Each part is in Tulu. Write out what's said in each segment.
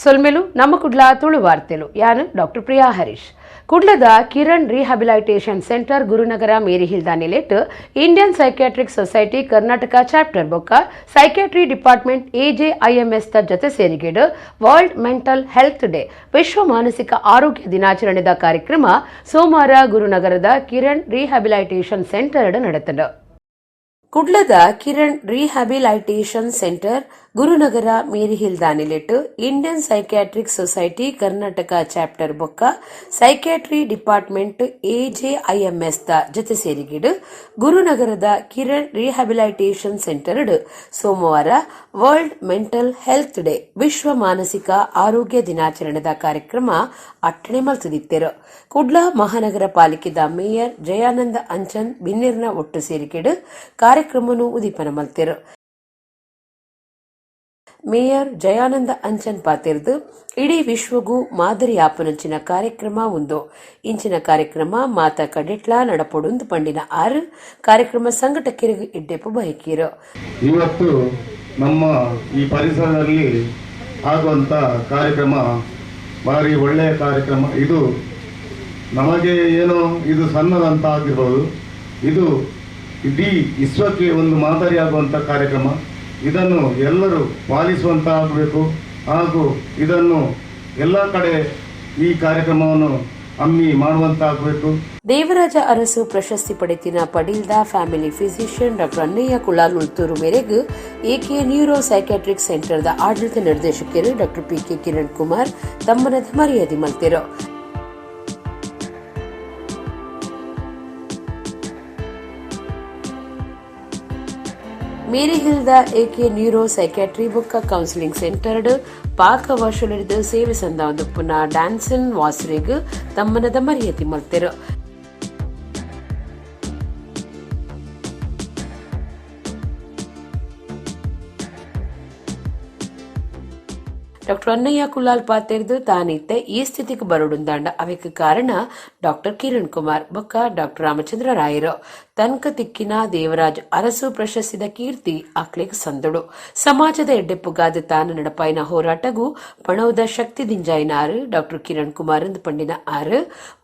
ಸೊಲ್ಮೆಲು ನಮ್ಮ ಕುಡ್ಲ ತುಳು ವಾರ್ತೆಲು. ಯಾನು ಡಾಕ್ಟರ್ ಪ್ರಿಯಾ ಹರೀಶ್. ಕುಡ್ಲದ ಕಿರಣ್ ರಿಹ್ಯಾಬಿಲಿಟೇಷನ್ ಸೆಂಟರ್, ಗುರುನಗರ, ಮೇರಿಹಿಲ್ದ ನಿಲೆಟ್ Indian psychiatric society Karnataka chapter ಬೊಕ್ಕ ಸೈಕ್ಯಾಟ್ರಿ ಡಿಪಾರ್ಟ್ಮೆಂಟ್, ಎಜೆಐಎಂಎಸ್ ದ ಜೊತೆ ಸೇರಿಗೆಡ್ ವರ್ಲ್ಡ್ ಮೆಂಟಲ್ ಹೆಲ್ತ್ ಡೇ, ವಿಶ್ವ ಮಾನಸಿಕ ಆರೋಗ್ಯ ದಿನಾಚರಣೆದ ಕಾರ್ಯಕ್ರಮ ಸೋಮವಾರ ಗುರುನಗರದ ಕಿರಣ್ ರಿಹ್ಯಾಬಿಲಿಟೇಷನ್ ಸೆಂಟರ್ ನಡೆತಂಡು. ಕುಡ್ಲದ ಕಿರಣ್ ರಿಹ್ಯಾಬಿಲಿಟೇಷನ್ ಸೆಂಟರ್, ಗುರುನಗರ, ಮೇರಿಹಿಲ್ ದಾನಿಲೆಟ್ Indian psychiatric society Karnataka chapter ಬೊಕ್ಕ ಸೈಕ್ಯಾಟ್ರಿ ಡಿಪಾರ್ಟ್ಮೆಂಟ್, ಎಜೆಐಎಂಎಸ್ ದ ಜೊತೆ ಸೇರಿಗೆಡ್ ಗುರುನಗರದ ಕಿರಣ್ ರಿಹ್ಯಾಬಿಲಿಟೇಷನ್ ಸೆಂಟರ್ ಸೋಮವಾರ ವರ್ಲ್ಡ್ ಮೆಂಟಲ್ ಹೆಲ್ತ್ ಡೇ, ವಿಶ್ವ ಮಾನಸಿಕ ಆರೋಗ್ಯ ದಿನಾಚರಣೆದ ಕಾರ್ಯಕ್ರಮ ಅಟ್ಟಣೆ ಮಲ್ತುದಿತ್ತೆರ್. ಕುಡ್ಲ ಮಹಾನಗರ ಪಾಲಿಕೆದ ಮೇಯರ್ ಜಯಾನಂದ ಅಂಚನ್ ಬಿನ್ನೆರ್ನ ಒಟ್ಟು ಸೇರಿಕೆಡ್ ಕಾರ್ಯಕ್ರಮನು ಉದಿಪನ ಮಲ್ತೆರ್. ಮೇಯರ್ ಜಯಾನಂದ ಅಂಚನ್ ಪಾತೆರ್ದು, ಇಡೀ ವಿಶ್ವಗೂ ಮಾದರಿ ಆಪುನಂಚಿನ ಕಾರ್ಯಕ್ರಮ ಉಂದು. ಇಂಚಿನ ಕಾರ್ಯಕ್ರಮ ಮಾತ ಕಡೆಟ್ಲಾ ನಡಪೊಡುಂದು ಪಂಡಿನ ಆರ್ ಕಾರ್ಯಕ್ರಮ ಸಂಘಟಕರಿಗೆ ಎಡ್ಡೆಪ್ಪು ಬಯಕೀರು. ಇವತ್ತು ನಮ್ಮ ಈ ಪರಿಸರದಲ್ಲಿ ಆಗುವಂಥ ಕಾರ್ಯಕ್ರಮ ಭಾರಿ ಒಳ್ಳೆಯ ಕಾರ್ಯಕ್ರಮ. ಇದು ನಮಗೆ ಏನೋ ಇದು ಸಣ್ಣದಂತ ಆಗಿರ್ಬೋದು, ಇದು ಇಡೀ ವಿಶ್ವಕ್ಕೆ ಒಂದು ಮಾದರಿಯಾಗುವಂಥ ಕಾರ್ಯಕ್ರಮ. ಇದನ್ನು ಎಲ್ಲರೂ ಪಾಲಿಸುವಂತಾಗಬೇಕು ಹಾಗೂ ಇದನ್ನು ಎಲ್ಲ ಕಡೆ ಈ ಕಾರ್ಯಕ್ರಮವನ್ನು ಹಮ್ಮಿ ಮಾಡುವಂತಾಗಬೇಕು. ದೇವರಾಜ ಅರಸು ಪ್ರಶಸ್ತಿ ಪಡೆತಿನ ಪಡೀಲ್ದ family physician doctor Annayya Kulal Ulthuru ಮೇರೆಗ್ ಎಕೆ ನ್ಯೂರೋ ಸೈಕ್ಯಾಟ್ರಿಕ್ ಸೆಂಟರ್ದ ಆಡಳಿತ ನಿರ್ದೇಶಕರು doctor P K Kiran Kumar ತಮ್ಮನದ ಮರ್ಯಾದೆ ಮಲ್ತೆರು. ಮೇರಿಹಿಲ್ದ ಎಕೆ ನ್ಯೂರೋ ಸೈಕ್ಯಾಟ್ರಿ ಬೊಕ್ಕ ಕೌನ್ಸಿಲಿಂಗ್ ಸೆಂಟರ್ಡ್ ಪಾಕ ವರ್ಷಲಿಡ್ದು ಸೇವೆ ಸಂದಾವೊಂದು ಪುನಃ ಡ್ಯಾನ್ಸನ್ ವಾಸರಿಗ್ ತಮ್ಮನದ ಮರ್ಯಾದೆ ಮಲ್ತೆರು. ಡಾಕ್ಟರ್ ಅಣ್ಣಯ್ಯ ಕುಲಾಲ್ ಪಾತೆರ್ದು, ತಾನಿತ್ತೆ ಈ ಸ್ಥಿತಿಗೆ ಬರಡುಂದಾಂಡ ಅವೆಕ್ ಕಾರಣ ಡಾಕ್ಟರ್ ಕಿರಣ್ ಕುಮಾರ್ ಬೊಕ್ಕ ಡಾಕ್ಟರ್ ರಾಮಚಂದ್ರ ರಾಯರು. ತನ್ಕ ತಿಕ್ಕಿನ ದೇವರಾಜ್ ಅರಸು ಪ್ರಶಸ್ತಿದ ಕೀರ್ತಿ ಅಕ್ಲೆಗ್ ಸಂದೊಡು. ಸಮಾಜದ ಎಡ್ಡೆಪ್ಪುಗಾದ ತಾನು ನಡಪಾಯಿನ ಹೋರಾಟಗೂ ಪಣವುದ ಶಕ್ತಿ ದಿಂಜಾಯಿನಾರು ಡಾಕ್ಟರ್ ಕಿರಣ್ ಕುಮಾರ್ ಎಂದು ಪಂಡಿನ ಆರು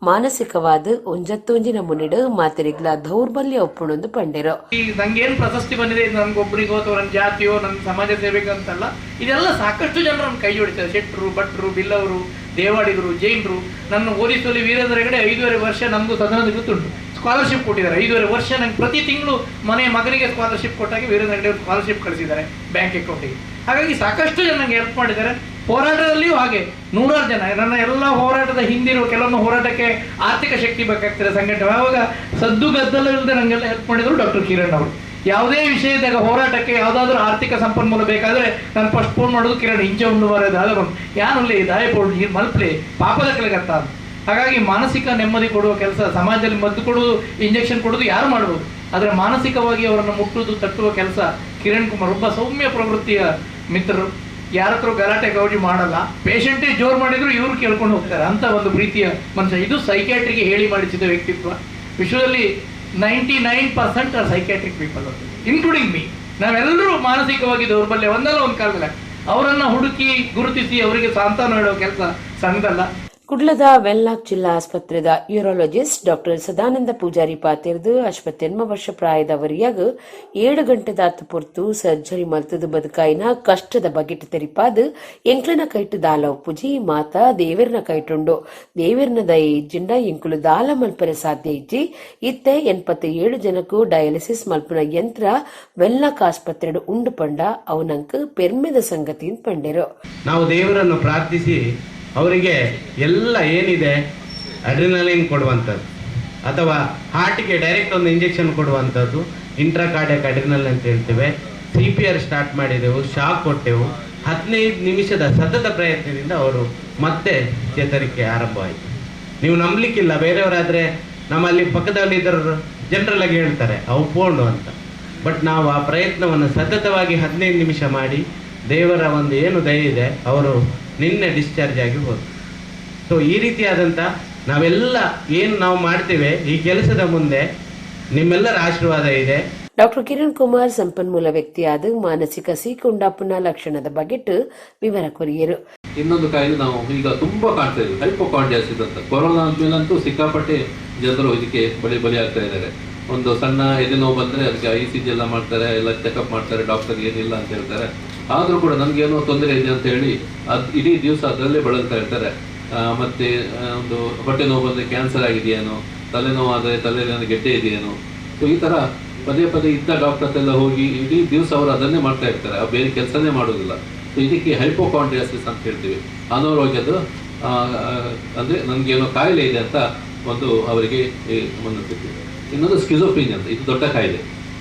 ಮಾನಸಿಕವಾದ ಒಂಜತ್ತೊಂಜಿನ ಮುನ್ನಿಡು ಮಾತೆರಿಗ್ಲ ದೌರ್ಬಲ್ಯ ಒಪ್ಪುಣೊಂದು ಪಂಡೆರು. ಈ ನಂಗೇನು ಪ್ರಶಸ್ತಿ ಬಂದಿದೆ, ಇದು ನನ್ಗೊಬ್ರಿಗೋ ಅಥವಾ ನನ್ನ ಜಾತಿಯೋ, ನನ್ನ ಸಮಾಜ ಸೇವೆಗೋ ಅಂತಲ್ಲ. ಇದೆಲ್ಲ ಸಾಕಷ್ಟು ಜನರು ನನ್ನ ಕೈ ಜೋಡಿಸ್ತಾರೆ. ಶೆಟ್ಟರು, ಭಟ್ರು, ಬಿಲ್ಲವರು, ದೇವಾಡಿಗರು, ಜೈನರು. ನನ್ನ ಓದಿಸುವಲ್ಲಿ ವೀರೇಂದ್ರ ಹೆಗಡೆ 5.5 ವರ್ಷ ನಮಗೂ ಸದನದ ಗೊತ್ತುಂಟು, ಸ್ಕಾಲರ್ಶಿಪ್ ಕೊಟ್ಟಿದ್ದಾರೆ. 5.5 ವರ್ಷ ನಂಗೆ ಪ್ರತಿ ತಿಂಗಳು ಮನೆ ಮಗನಿಗೆ ಸ್ಕಾಲರ್ಶಿಪ್ ಕೊಟ್ಟಾಗ ವೀರೇಂದ್ರ ಹೆಗಡೆ ಅವರು ಸ್ಕಾಲರ್ಶಿಪ್ ಕಳಿಸಿದ್ದಾರೆ ಬ್ಯಾಂಕ್ ಅಕೌಂಟಿಗೆ. ಹಾಗಾಗಿ ಸಾಕಷ್ಟು ಜನ ನಂಗೆ ಹೆಲ್ಪ್ ಮಾಡಿದ್ದಾರೆ. ಹೋರಾಟದಲ್ಲಿಯೂ ಹಾಗೆ ನೂರಾರು ಜನ. ನನ್ನ ಎಲ್ಲ ಹೋರಾಟದ ಹಿಂದಿರುವ ಕೆಲವೊಮ್ಮೆ ಹೋರಾಟಕ್ಕೆ ಆರ್ಥಿಕ ಶಕ್ತಿ ಬೇಕಾಗ್ತದೆ, ಸಂಘಟನೆ. ಆವಾಗ ಸದ್ದು ಗದ್ದಲವಿಲ್ಲದೆ ನನಗೆಲ್ಲ ಹೆಲ್ಪ್ ಮಾಡಿದ್ರು ಡಾಕ್ಟರ್ ಕಿರಣ್ ಅವರು. ಯಾವುದೇ ವಿಷಯದಾಗ ಹೋರಾಟಕ್ಕೆ ಯಾವುದಾದ್ರೂ ಆರ್ಥಿಕ ಸಂಪನ್ಮೂಲ ಬೇಕಾದರೆ ನಾನು ಫಸ್ಟ್ ಫೋನ್ ಮಾಡೋದು ಕಿರಣ್. ಇಂಚೆ ಉಂಡು ಬರೋದು ಯಾನುಲ್ಲಿ ದಾಯಪೋಡು ನೀರು ಮಲ್ಪ್ಲೆ ಪಾಪದ ಕೆಲಗತ್ತ. ಹಾಗಾಗಿ ಮಾನಸಿಕ ನೆಮ್ಮದಿ ಕೊಡುವ ಕೆಲಸ, ಸಮಾಜದಲ್ಲಿ ಮದ್ದು ಕೊಡುವುದು, ಇಂಜೆಕ್ಷನ್ ಕೊಡೋದು ಯಾರು ಮಾಡ್ಬೋದು. ಆದರೆ ಮಾನಸಿಕವಾಗಿ ಅವರನ್ನು ಮುಟ್ಟುವುದು, ತಟ್ಟುವ ಕೆಲಸ ಕಿರಣ್ ಕುಮಾರ್. ಒಬ್ಬ ಸೌಮ್ಯ ಪ್ರವೃತ್ತಿಯ ಮಿತ್ರರು. ಯಾರ ಹತ್ರ ಗಲಾಟೆ ಗೌಜಿ ಮಾಡಲ್ಲ. ಪೇಷಂಟೇ ಜೋರು ಮಾಡಿದ್ರು ಇವರು ಕೇಳ್ಕೊಂಡು ಹೋಗ್ತಾರೆ. ಅಂತ ಒಂದು ಪ್ರೀತಿಯ ಮನುಷ್ಯ. ಇದು ಸೈಕ್ಯಾಟ್ರಿಗೆ ಹೇಳಿ ಮಾಡಿಸಿದ ವ್ಯಕ್ತಿತ್ವ. ವಿಶ್ವದಲ್ಲಿ 99% are psychiatric people, including me. ನಾವೆಲ್ಲರೂ ಮಾನಸಿಕವಾಗಿ ದೌರ್ಬಲ್ಯ ಒಂದಲ್ಲ ಒಂದು ಕಾಲದಲ್ಲಿ. ಅವರನ್ನು ಹುಡುಕಿ ಗುರುತಿಸಿ ಅವರಿಗೆ ಸಾಂತ್ವನ ಹೇಳುವ ಕೆಲಸ ಸಣ್ಣದಲ್ಲ. ಕುಡ್ಲದ ವೆನ್ಲಾಕ್ ಜಿಲ್ಲಾ ಆಸ್ಪತ್ರೆದ ಯೂರಾಲಜಿಸ್ಟ್ ಡಾಕ್ಟರ್ ಸದಾನಂದ ಪೂಜಾರಿ ಪಾತೆರ್ದು, ಅಶ್ವತ್ತೆನ್ಮ ವರ್ಷ ಪ್ರಾಯದವರಿಯಾಗ 7 ಗಂಟೆದಾತ್ ಪೊರ್ತು ಸರ್ಜರಿ ಮಲ್ತದು ಬದುಕಾಯಿನ ಕಷ್ಟದ ಬಗೆಟ್ ತೆರಿಪಾದ್, ಎಂಕ್ಲನ ಕೈಟು ದಾಲ ಉಪ್ಪುಜಿ, ಮಾತಾ ದೇವೆರ್ನ ಕೈಟುಂಡು. ದೇವೆರ್ನ ದಯ ಇಜ್ಜಿಂಡ ಎಂಕುಲು ದಾಲ ಮಲ್ಪರೆ ಸಾಧ್ಯ ಇಜ್ಜಿ. ಇತ್ತೆ 87 ಜನಕ್ಕೂ ಡಯಾಲಿಸಿಸ್ ಮಲ್ಪುನ ಯಂತ್ರ ವೆನ್ಲಾಕ್ ಆಸ್ಪತ್ರೆಡ್ ಉಂಡು ಪಂಡ ಅವು ನಂಕ್ ಪೆರ್ಮೆದ ಸಂಗತಿ ಪಂಡೆರು. ನಾವು ದೇವರನ್ನು ಪ್ರಾರ್ಥಿಸಿ ಅವರಿಗೆ ಎಲ್ಲ ಏನಿದೆ ಅಡ್ರಿನಲಿನ್ ಕೊಡುವಂಥದ್ದು ಅಥವಾ ಹಾರ್ಟಿಗೆ ಡೈರೆಕ್ಟ್ ಒಂದು ಇಂಜೆಕ್ಷನ್ ಕೊಡುವಂಥದ್ದು, ಇಂಟ್ರಾಕಾರ್ಡಿಯಕ್ ಅಡ್ರಿನಲ್ ಅಂತ ಹೇಳ್ತೇವೆ. ಸಿಪಿಆರ್ ಸ್ಟಾರ್ಟ್ ಮಾಡಿದೆವು, ಶಾಕ್ ಕೊಟ್ಟೆವು. 15 ನಿಮಿಷದ ಸತತ ಪ್ರಯತ್ನದಿಂದ ಅವರು ಮತ್ತೆ ಚೇತರಿಕೆ ಆರಂಭವಾಯಿತು. ನೀವು ನಂಬಲಿಕ್ಕಿಲ್ಲ. ಬೇರೆಯವರಾದರೆ, ನಮ್ಮಲ್ಲಿ ಪಕ್ಕದಲ್ಲಿ ಇದ್ದವರು ಜನರಲ್ ಆಗಿ ಹೇಳ್ತಾರೆ ಅವು ಪೋಂಡು ಅಂತ. ಬಟ್ ನಾವು ಆ ಪ್ರಯತ್ನವನ್ನು ಸತತವಾಗಿ 15 ನಿಮಿಷ ಮಾಡಿ, ದೇವರ ಒಂದು ಏನು ದಯೆ ಇದೆ, ಅವರು ನಿನ್ನೆ ಡಿಸ್ಚಾರ್ಜ್ ಆಗಿ ಹೋದರು. ಸೊ ಈ ರೀತಿಯಾದಂಥ ನಾವೆಲ್ಲ ಏನು ನಾವು ಮಾಡ್ತೇವೆ, ಈ ಕೆಲಸದ ಮುಂದೆ ನಿಮ್ಮೆಲ್ಲರ ಆಶೀರ್ವಾದ ಇದೆ. ಡಾಕ್ಟರ್ ಕಿರಣ್ ಕುಮಾರ್ ಸಂಪನ್ಮೂಲ ವ್ಯಕ್ತಿಯಾದ ಮಾನಸಿಕ ಸೀಕುಂಡಾಪುನ ಲಕ್ಷಣದ ಬಗೆಟ್ ವಿವರ ಕೊರಿಯರು. ಇನ್ನೊಂದು ಕಾಯಿಲೆ ನಾವು ಈಗ ತುಂಬ ಕಾಣ್ತಾ ಇದ್ದೀವಿ, ಹೈಪೋಕಾಂಡ್ರಿಯಾಸಿಸ್ ಅಂತ. ಕೊರೋನಾ ಆದಮೇಲಂತೂ ಸಿಕ್ಕಾಪಟ್ಟೆ ಜನರು ಇದಕ್ಕೆ ಬಲಿ ಆಗ್ತಾ ಇದ್ದಾರೆ. ಒಂದು ಸಣ್ಣ ಎದೆ ನೋವು ಬಂದರೆ ಅದಕ್ಕೆ ECG ಎಲ್ಲ ಮಾಡ್ತಾರೆ, ಎಲ್ಲ ಚೆಕಪ್ ಮಾಡ್ತಾರೆ, ಡಾಕ್ಟರ್ ಏನಿಲ್ಲ ಅಂತ ಹೇಳ್ತಾರೆ. ಆದರೂ ಕೂಡ ನನಗೇನೋ ತೊಂದರೆ ಇದೆ ಅಂತ ಹೇಳಿ ಅದು ಇಡೀ ದಿವಸ ಅದರಲ್ಲೇ ಬಳಲ್ತಾ ಇರ್ತಾರೆ. ಮತ್ತು ಒಂದು ಹೊಟ್ಟೆ ನೋವು ಬಂದರೆ ಕ್ಯಾನ್ಸರ್ ಆಗಿದೆಯೇನೋ, ತಲೆನೋವು ಆದರೆ ತಲೆಯಲ್ಲಿ ಒಂದು ಗೆಡ್ಡೆ ಇದೆಯೇನೋ, ಸೊ ಈ ಥರ ಪದೇ ಪದೇ ಇದ್ದ ಡಾಕ್ಟರ್ ಹತ್ತೆಲ್ಲ ಹೋಗಿ ಇಡೀ ದಿವಸ ಅವರು ಅದನ್ನೇ ಮಾಡ್ತಾ ಇರ್ತಾರೆ, ಬೇರೆ ಕೆಲಸನೇ ಮಾಡೋದಿಲ್ಲ. ಸೊ ಇದಕ್ಕೆ ಹೈಪೋಕಾಂಡ್ರಿಯಾಸಿಸ್ ಅಂತ ಹೇಳ್ತೀವಿ. ಅನಾರೋಗ್ಯದ ಅಂದರೆ ನನಗೇನೋ ಕಾಯಿಲೆ ಇದೆ ಅಂತ ಒಂದು ಅವರಿಗೆ ಮನಸ್ಥಿತಿ. ಇನ್ನೊಂದು ಸ್ಕಿಜೋಫ್ರೀನಿಯಾ ಅಂತ, ಇದು ದೊಡ್ಡ ಕಾಯಿಲೆ.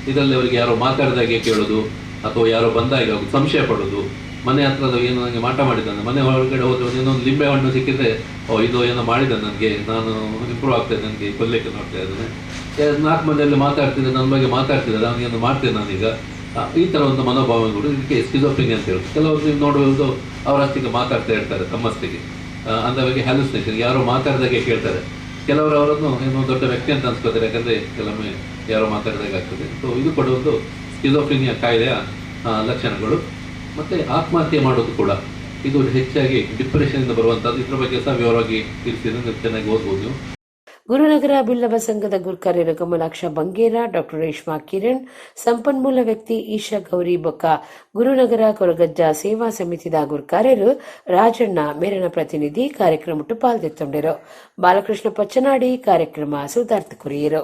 ಇದರಲ್ಲಿ ಅವರಿಗೆ ಯಾರೋ ಮಾತಾಡಿದಾಗೆ ಕೇಳೋದು ಅಥವಾ ಯಾರೋ ಬಂದಾಗೆ ಅವ್ರಿಗೆ ಸಂಶಯ ಪಡೋದು, ಮನೆ ಹತ್ರದ ಏನೋ ನನಗೆ ಮಾಟ ಮಾಡಿದ್ದಾನೆ, ಮನೆ ಹೊರಗಡೆ ಹೋದರೆ ಏನೋ ಒಂದು ಲಿಂಬೆ ಹಣ್ಣು ಸಿಕ್ಕಿದ್ರೆ ಓ ಇದು ಏನೋ ಮಾಡಿದ ನನಗೆ, ನಾನು ಇಂಪ್ರೂವ್ ಆಗ್ತದೆ, ನನಗೆ ಕೊಲ್ಲಕ್ಕೆ ನೋಡ್ತಾ ಇದ್ದಾನೆ, 4 ಮಂದಿಯಲ್ಲಿ ಮಾತಾಡ್ತಿದ್ದೆ, ನನ್ನ ಬಗ್ಗೆ ಮಾತಾಡ್ತಿದ್ದಾರೆ, ಅವನಿಗೇನು ಮಾಡ್ತೇನೆ ನಾನೀಗ, ಈ ಥರ ಒಂದು ಮನೋಭಾವನೆಗಳು ಇದಕ್ಕೆ ಸ್ಕಿಜೋಫ್ರೀನಿಯಾ ಅಂತ ಹೇಳುತ್ತೆ. ಕೆಲವರು ನೀವು ನೋಡುವುದು ಅವರಷ್ಟಿಗೆ ಮಾತಾಡ್ತಾ ಇರ್ತಾರೆ ತಮ್ಮಷ್ಟಿಗೆ, ಅಂದವರಿಗೆ ಹ್ಯಾಲುಸಿನೇಷನ್, ಯಾರೋ ಮಾತಾಡಿದಾಗೆ ಕೇಳ್ತಾರೆ. ಕೆಲವರು ಅವರನ್ನು ಏನೋ ದೊಡ್ಡ ವ್ಯಕ್ತಿ ಅಂತ ಅನ್ಸ್ಕೋತಾರೆ, ಯಾಕಂದರೆ ಕೆಲವೊಮ್ಮೆ ಯಾರೋ ಮಾತಾಡಿದಾಗ ಆಗ್ತದೆ. ಸೊ ಇದು ಕೂಡ ಒಂದು ಸ್ಕಿಜೋಫ್ರೀನಿಯಾ ಕಾಯಿಲೆಯ ಲಕ್ಷಣಗಳು. ಮತ್ತು ಆತ್ಮಹತ್ಯೆ ಮಾಡೋದು ಕೂಡ ಇದು ಹೆಚ್ಚಾಗಿ ಡಿಪ್ರೆಷನಿಂದ ಬರುವಂಥದ್ದು. ಇದ್ರ ಬಗ್ಗೆ ಸಹ ವಿವರವಾಗಿ ತಿಳಿಸಿದ್ರೆ ನೀವು ಚೆನ್ನಾಗಿ ಓದ್ಬೋದು. ಗುರುನಗರ ಬಿಲ್ಲವ ಸಂಘದ ಗುರ್ಕಾರ್ಯರು ಕಮಲಾಕ್ಷ ಬಂಗೇರ, ಡಾಕ್ಟರ್ ರೇಷ್ಮಾ ಕಿರಣ್, ಸಂಪನ್ಮೂಲ ವ್ಯಕ್ತಿ ಈಶಾ ಗೌರಿ ಬೊಕ್ಕ, ಗುರುನಗರ ಕೊರಗಜ್ಜ ಸೇವಾ ಸಮಿತಿದ ಗುರ್ಕಾರ್ಯರು ರಾಜಣ್ಣ ಮೇರನ ಪ್ರತಿನಿಧಿ ಕಾರ್ಯಕ್ರಮಟ್ಟು ಪಾಲ್ದೆತ್ತೊಂಡರು. ಬಾಲಕೃಷ್ಣ ಪಚ್ಚನಾಡಿ ಕಾರ್ಯಕ್ರಮ ಸುಧಾರ್ಥ ಕುರಿಯರು.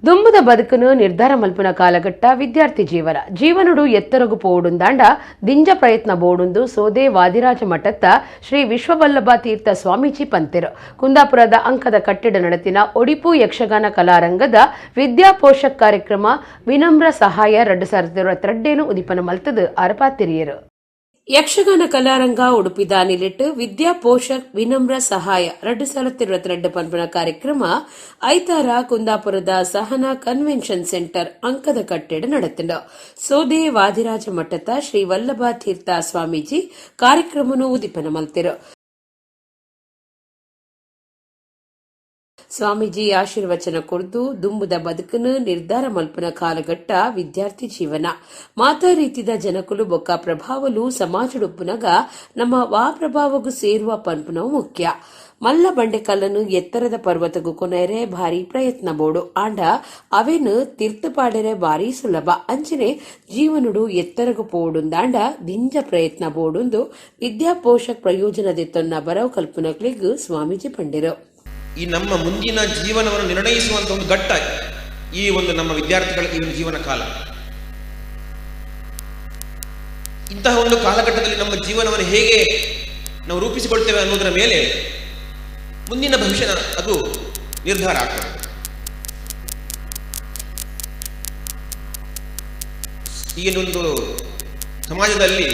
ದುಂಬುದ ಬದುಕನು ನಿರ್ಧಾರ ಮಲ್ಪುನ ಕಾಲಘಟ್ಟ ವಿದ್ಯಾರ್ಥಿ ಜೀವನ. ಜೀವನುಡು ಎತ್ತರಗು ಪೋಡುಂದಾಂಡ ದಿಂಜ ಪ್ರಯತ್ನ ಬೋಡುಂದು ಸೋದೆ ವಾದಿರಾಜ ಮಠತ್ತ ಶ್ರೀ ವಿಶ್ವವಲ್ಲಭ ತೀರ್ಥ ಸ್ವಾಮೀಜಿ ಪಂತೆರು. ಕುಂದಾಪುರದ ಅಂಕದ ಕಟ್ಟಡ ನಡತಿನ ಒಡಿಪು ಯಕ್ಷಗಾನ ಕಲಾರಂಗದ ವಿದ್ಯಾಪೋಷಕ್ ಕಾರ್ಯಕ್ರಮ ವಿನಮ್ರ ಸಹಾಯ 2022 ಉದಿಪನ ಮಲ್ತದು ಅರಪಾತಿರಿಯರು. ಯಕ್ಷಗಾನ ಕಲಾರಂಗ ಉಡುಪಿದ ನಿಲಿಟ್ಟು ವಿದ್ಯಾ ಪೋಷಕ್ ವಿನಮ್ರ ಸಹಾಯ 2022 ಪನ್ಪುನ ಕಾರ್ಯಕ್ರಮ ಐತಾರ ಕುಂದಾಪುರದ ಸಹನಾ ಕನ್ವೆನ್ಷನ್ ಸೆಂಟರ್ ಅಂಕದ ಕಟ್ಟೆಡ ನಡೆತಂಡು. ಸೋದೆ ವಾದಿರಾಜ ಮಠದ ಶ್ರೀ ವಲ್ಲಭ ತೀರ್ಥ ಸ್ವಾಮೀಜಿ ಕಾರ್ಯಕ್ರಮನು ಉದಿಪನ ಮಲ್ತಿರು. ಸ್ವಾಮೀಜಿ ಆಶೀರ್ವಚನ ಕೊರ್ದು ದುಂಬುದ ಬದುಕನು ನಿರ್ಧಾರ ಮಲ್ಪನ ಕಾಲಘಟ್ಟ ವಿದ್ಯಾರ್ಥಿ ಜೀವನ. ಮಾತಾ ರೀತಿದ ಜನಕುಲು ಬೊಕ್ಕ ಪ್ರಭಾವಲು ಸಮಾಜಡುಪ್ಪುನಗ ನಮ್ಮ ವಾ ಪ್ರಭಾವಗೂ ಸೇರುವ ಪನ್ಪುನವು ಮುಖ್ಯ. ಮಲ್ಲ ಬಂಡೆಕಲ್ಲನು ಎತ್ತರದ ಪರ್ವತಗೂ ಕೊನೆರೆ ಭಾರಿ ಪ್ರಯತ್ನ ಬೋಡು, ಆಂಡ ಅವೇನು ತೀರ್ಥಪಾಡೆರೆ ಭಾರಿ ಸುಲಭ. ಅಂಚನೆ ಜೀವನುಡು ಎತ್ತರಗು ಪೋಡುಂದಾಂಡ ದಿಂಜ ಪ್ರಯತ್ನ ಬೋಡುಂದು ವಿದ್ಯಾಪೋಷಕ್ ಪ್ರಯೋಜನದಿತ್ತನ್ನ ಬರವು ಕಲ್ಪನಕ್ಲಿಗ್ ಸ್ವಾಮೀಜಿ ಪಂಡಿರು. ಈ ನಮ್ಮ ಮುಂದಿನ ಜೀವನವನ್ನು ನಿರ್ಣಯಿಸುವಂತ ಒಂದು ಘಟ್ಟ ಈ ಒಂದು ನಮ್ಮ ವಿದ್ಯಾರ್ಥಿಗಳ ಈ ಒಂದು ಜೀವನ ಕಾಲ. ಇಂತಹ ಒಂದು ಕಾಲಘಟ್ಟದಲ್ಲಿ ನಮ್ಮ ಜೀವನವನ್ನು ಹೇಗೆ ನಾವು ರೂಪಿಸಿಕೊಳ್ತೇವೆ ಅನ್ನೋದರ ಮೇಲೆ ಮುಂದಿನ ಭವಿಷ್ಯ ಅದು ನಿರ್ಧಾರ ಆಗ್ತದೆ. ಈಗಿನೊಂದು ಸಮಾಜದಲ್ಲಿ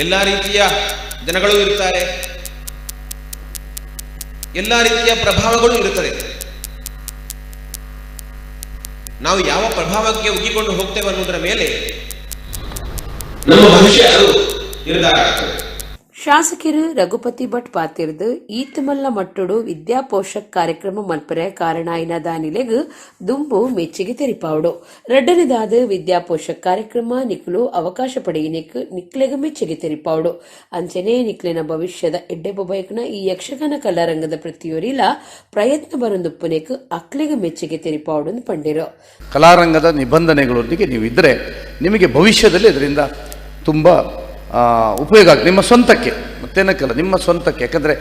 ಎಲ್ಲ ರೀತಿಯ ಜನಗಳು ಇರ್ತಾರೆ, ಎಲ್ಲ ರೀತಿಯ ಪ್ರಭಾವಗಳು ಇರುತ್ತದೆ. ನಾವು ಯಾವ ಪ್ರಭಾವಕ್ಕೆ ಒಗ್ಗಿಕೊಂಡು ಹೋಗ್ತೇವೆ ಅನ್ನೋದರ ಮೇಲೆ ನಮ್ಮ ಭವಿಷ್ಯ ಅದು ನಿರ್ಧಾರ ಆಗ್ತದೆ. ಶಾಸಕರು ರಘುಪತಿ ಭಟ್ ಪಾತಿರ್ದು ಈತಮಲ್ಲ ಮಟ್ಟುಡು ವಿದ್ಯಾಪೋಷಕ್ ಕಾರ್ಯಕ್ರಮ ಮಲ್ಪರೆ ಕಾರಣ ಇನ ದಾನಿಲೆಗ್ ದುಂಬು ಮೆಚ್ಚಿಗೆ ತೆರಿಪಾವುಡು. ರಡ್ಡನೇದಾದ ವಿದ್ಯಾಪೋಷಕ್ ಕಾರ್ಯಕ್ರಮ ನಿಕ್ಲು ಅವಕಾಶ ಪಡೆಯಿನಿಕ್ ನಿಕ್ಲೆಗ್ ಮೆಚ್ಚಿಗೆ ತೆರಿಪಾವುಡು. ಅಂಚನೆ ನಿಕ್ಲೆನ ಭವಿಷ್ಯದ ಎಡ್ಡೆ ಬೊಬೈಕ್ನ ಈ ಯಕ್ಷಗಾನ ಕಲಾರಂಗದ ಪ್ರತಿಯೊರಿಲ ಪ್ರಯತ್ನ ಬರಂದುಪ್ಪನೆಕ್ ಅಕ್ಲೆಗ್ ಮೆಚ್ಚಿಗೆ ತೆರಿಪಾವುಡು ಪಂಡಿರು. ಕಲಾರಂಗದ ನಿಬಂಧನೆಗಳೊಂದಿಗೆ ನೀವು ಇದ್ದರೆ ನಿಮಗೆ ಭವಿಷ್ಯದಲ್ಲಿ ಇದರಿಂದ ತುಂಬ ಉಪಯೋಗ ಆಗುತ್ತೆ. ನಿಮ್ಮ ಸ್ವಂತಕ್ಕೆ, ಮತ್ತೇನಕ್ಕಲ್ಲ, ನಿಮ್ಮ ಸ್ವಂತಕ್ಕೆ. ಯಾಕಂದರೆ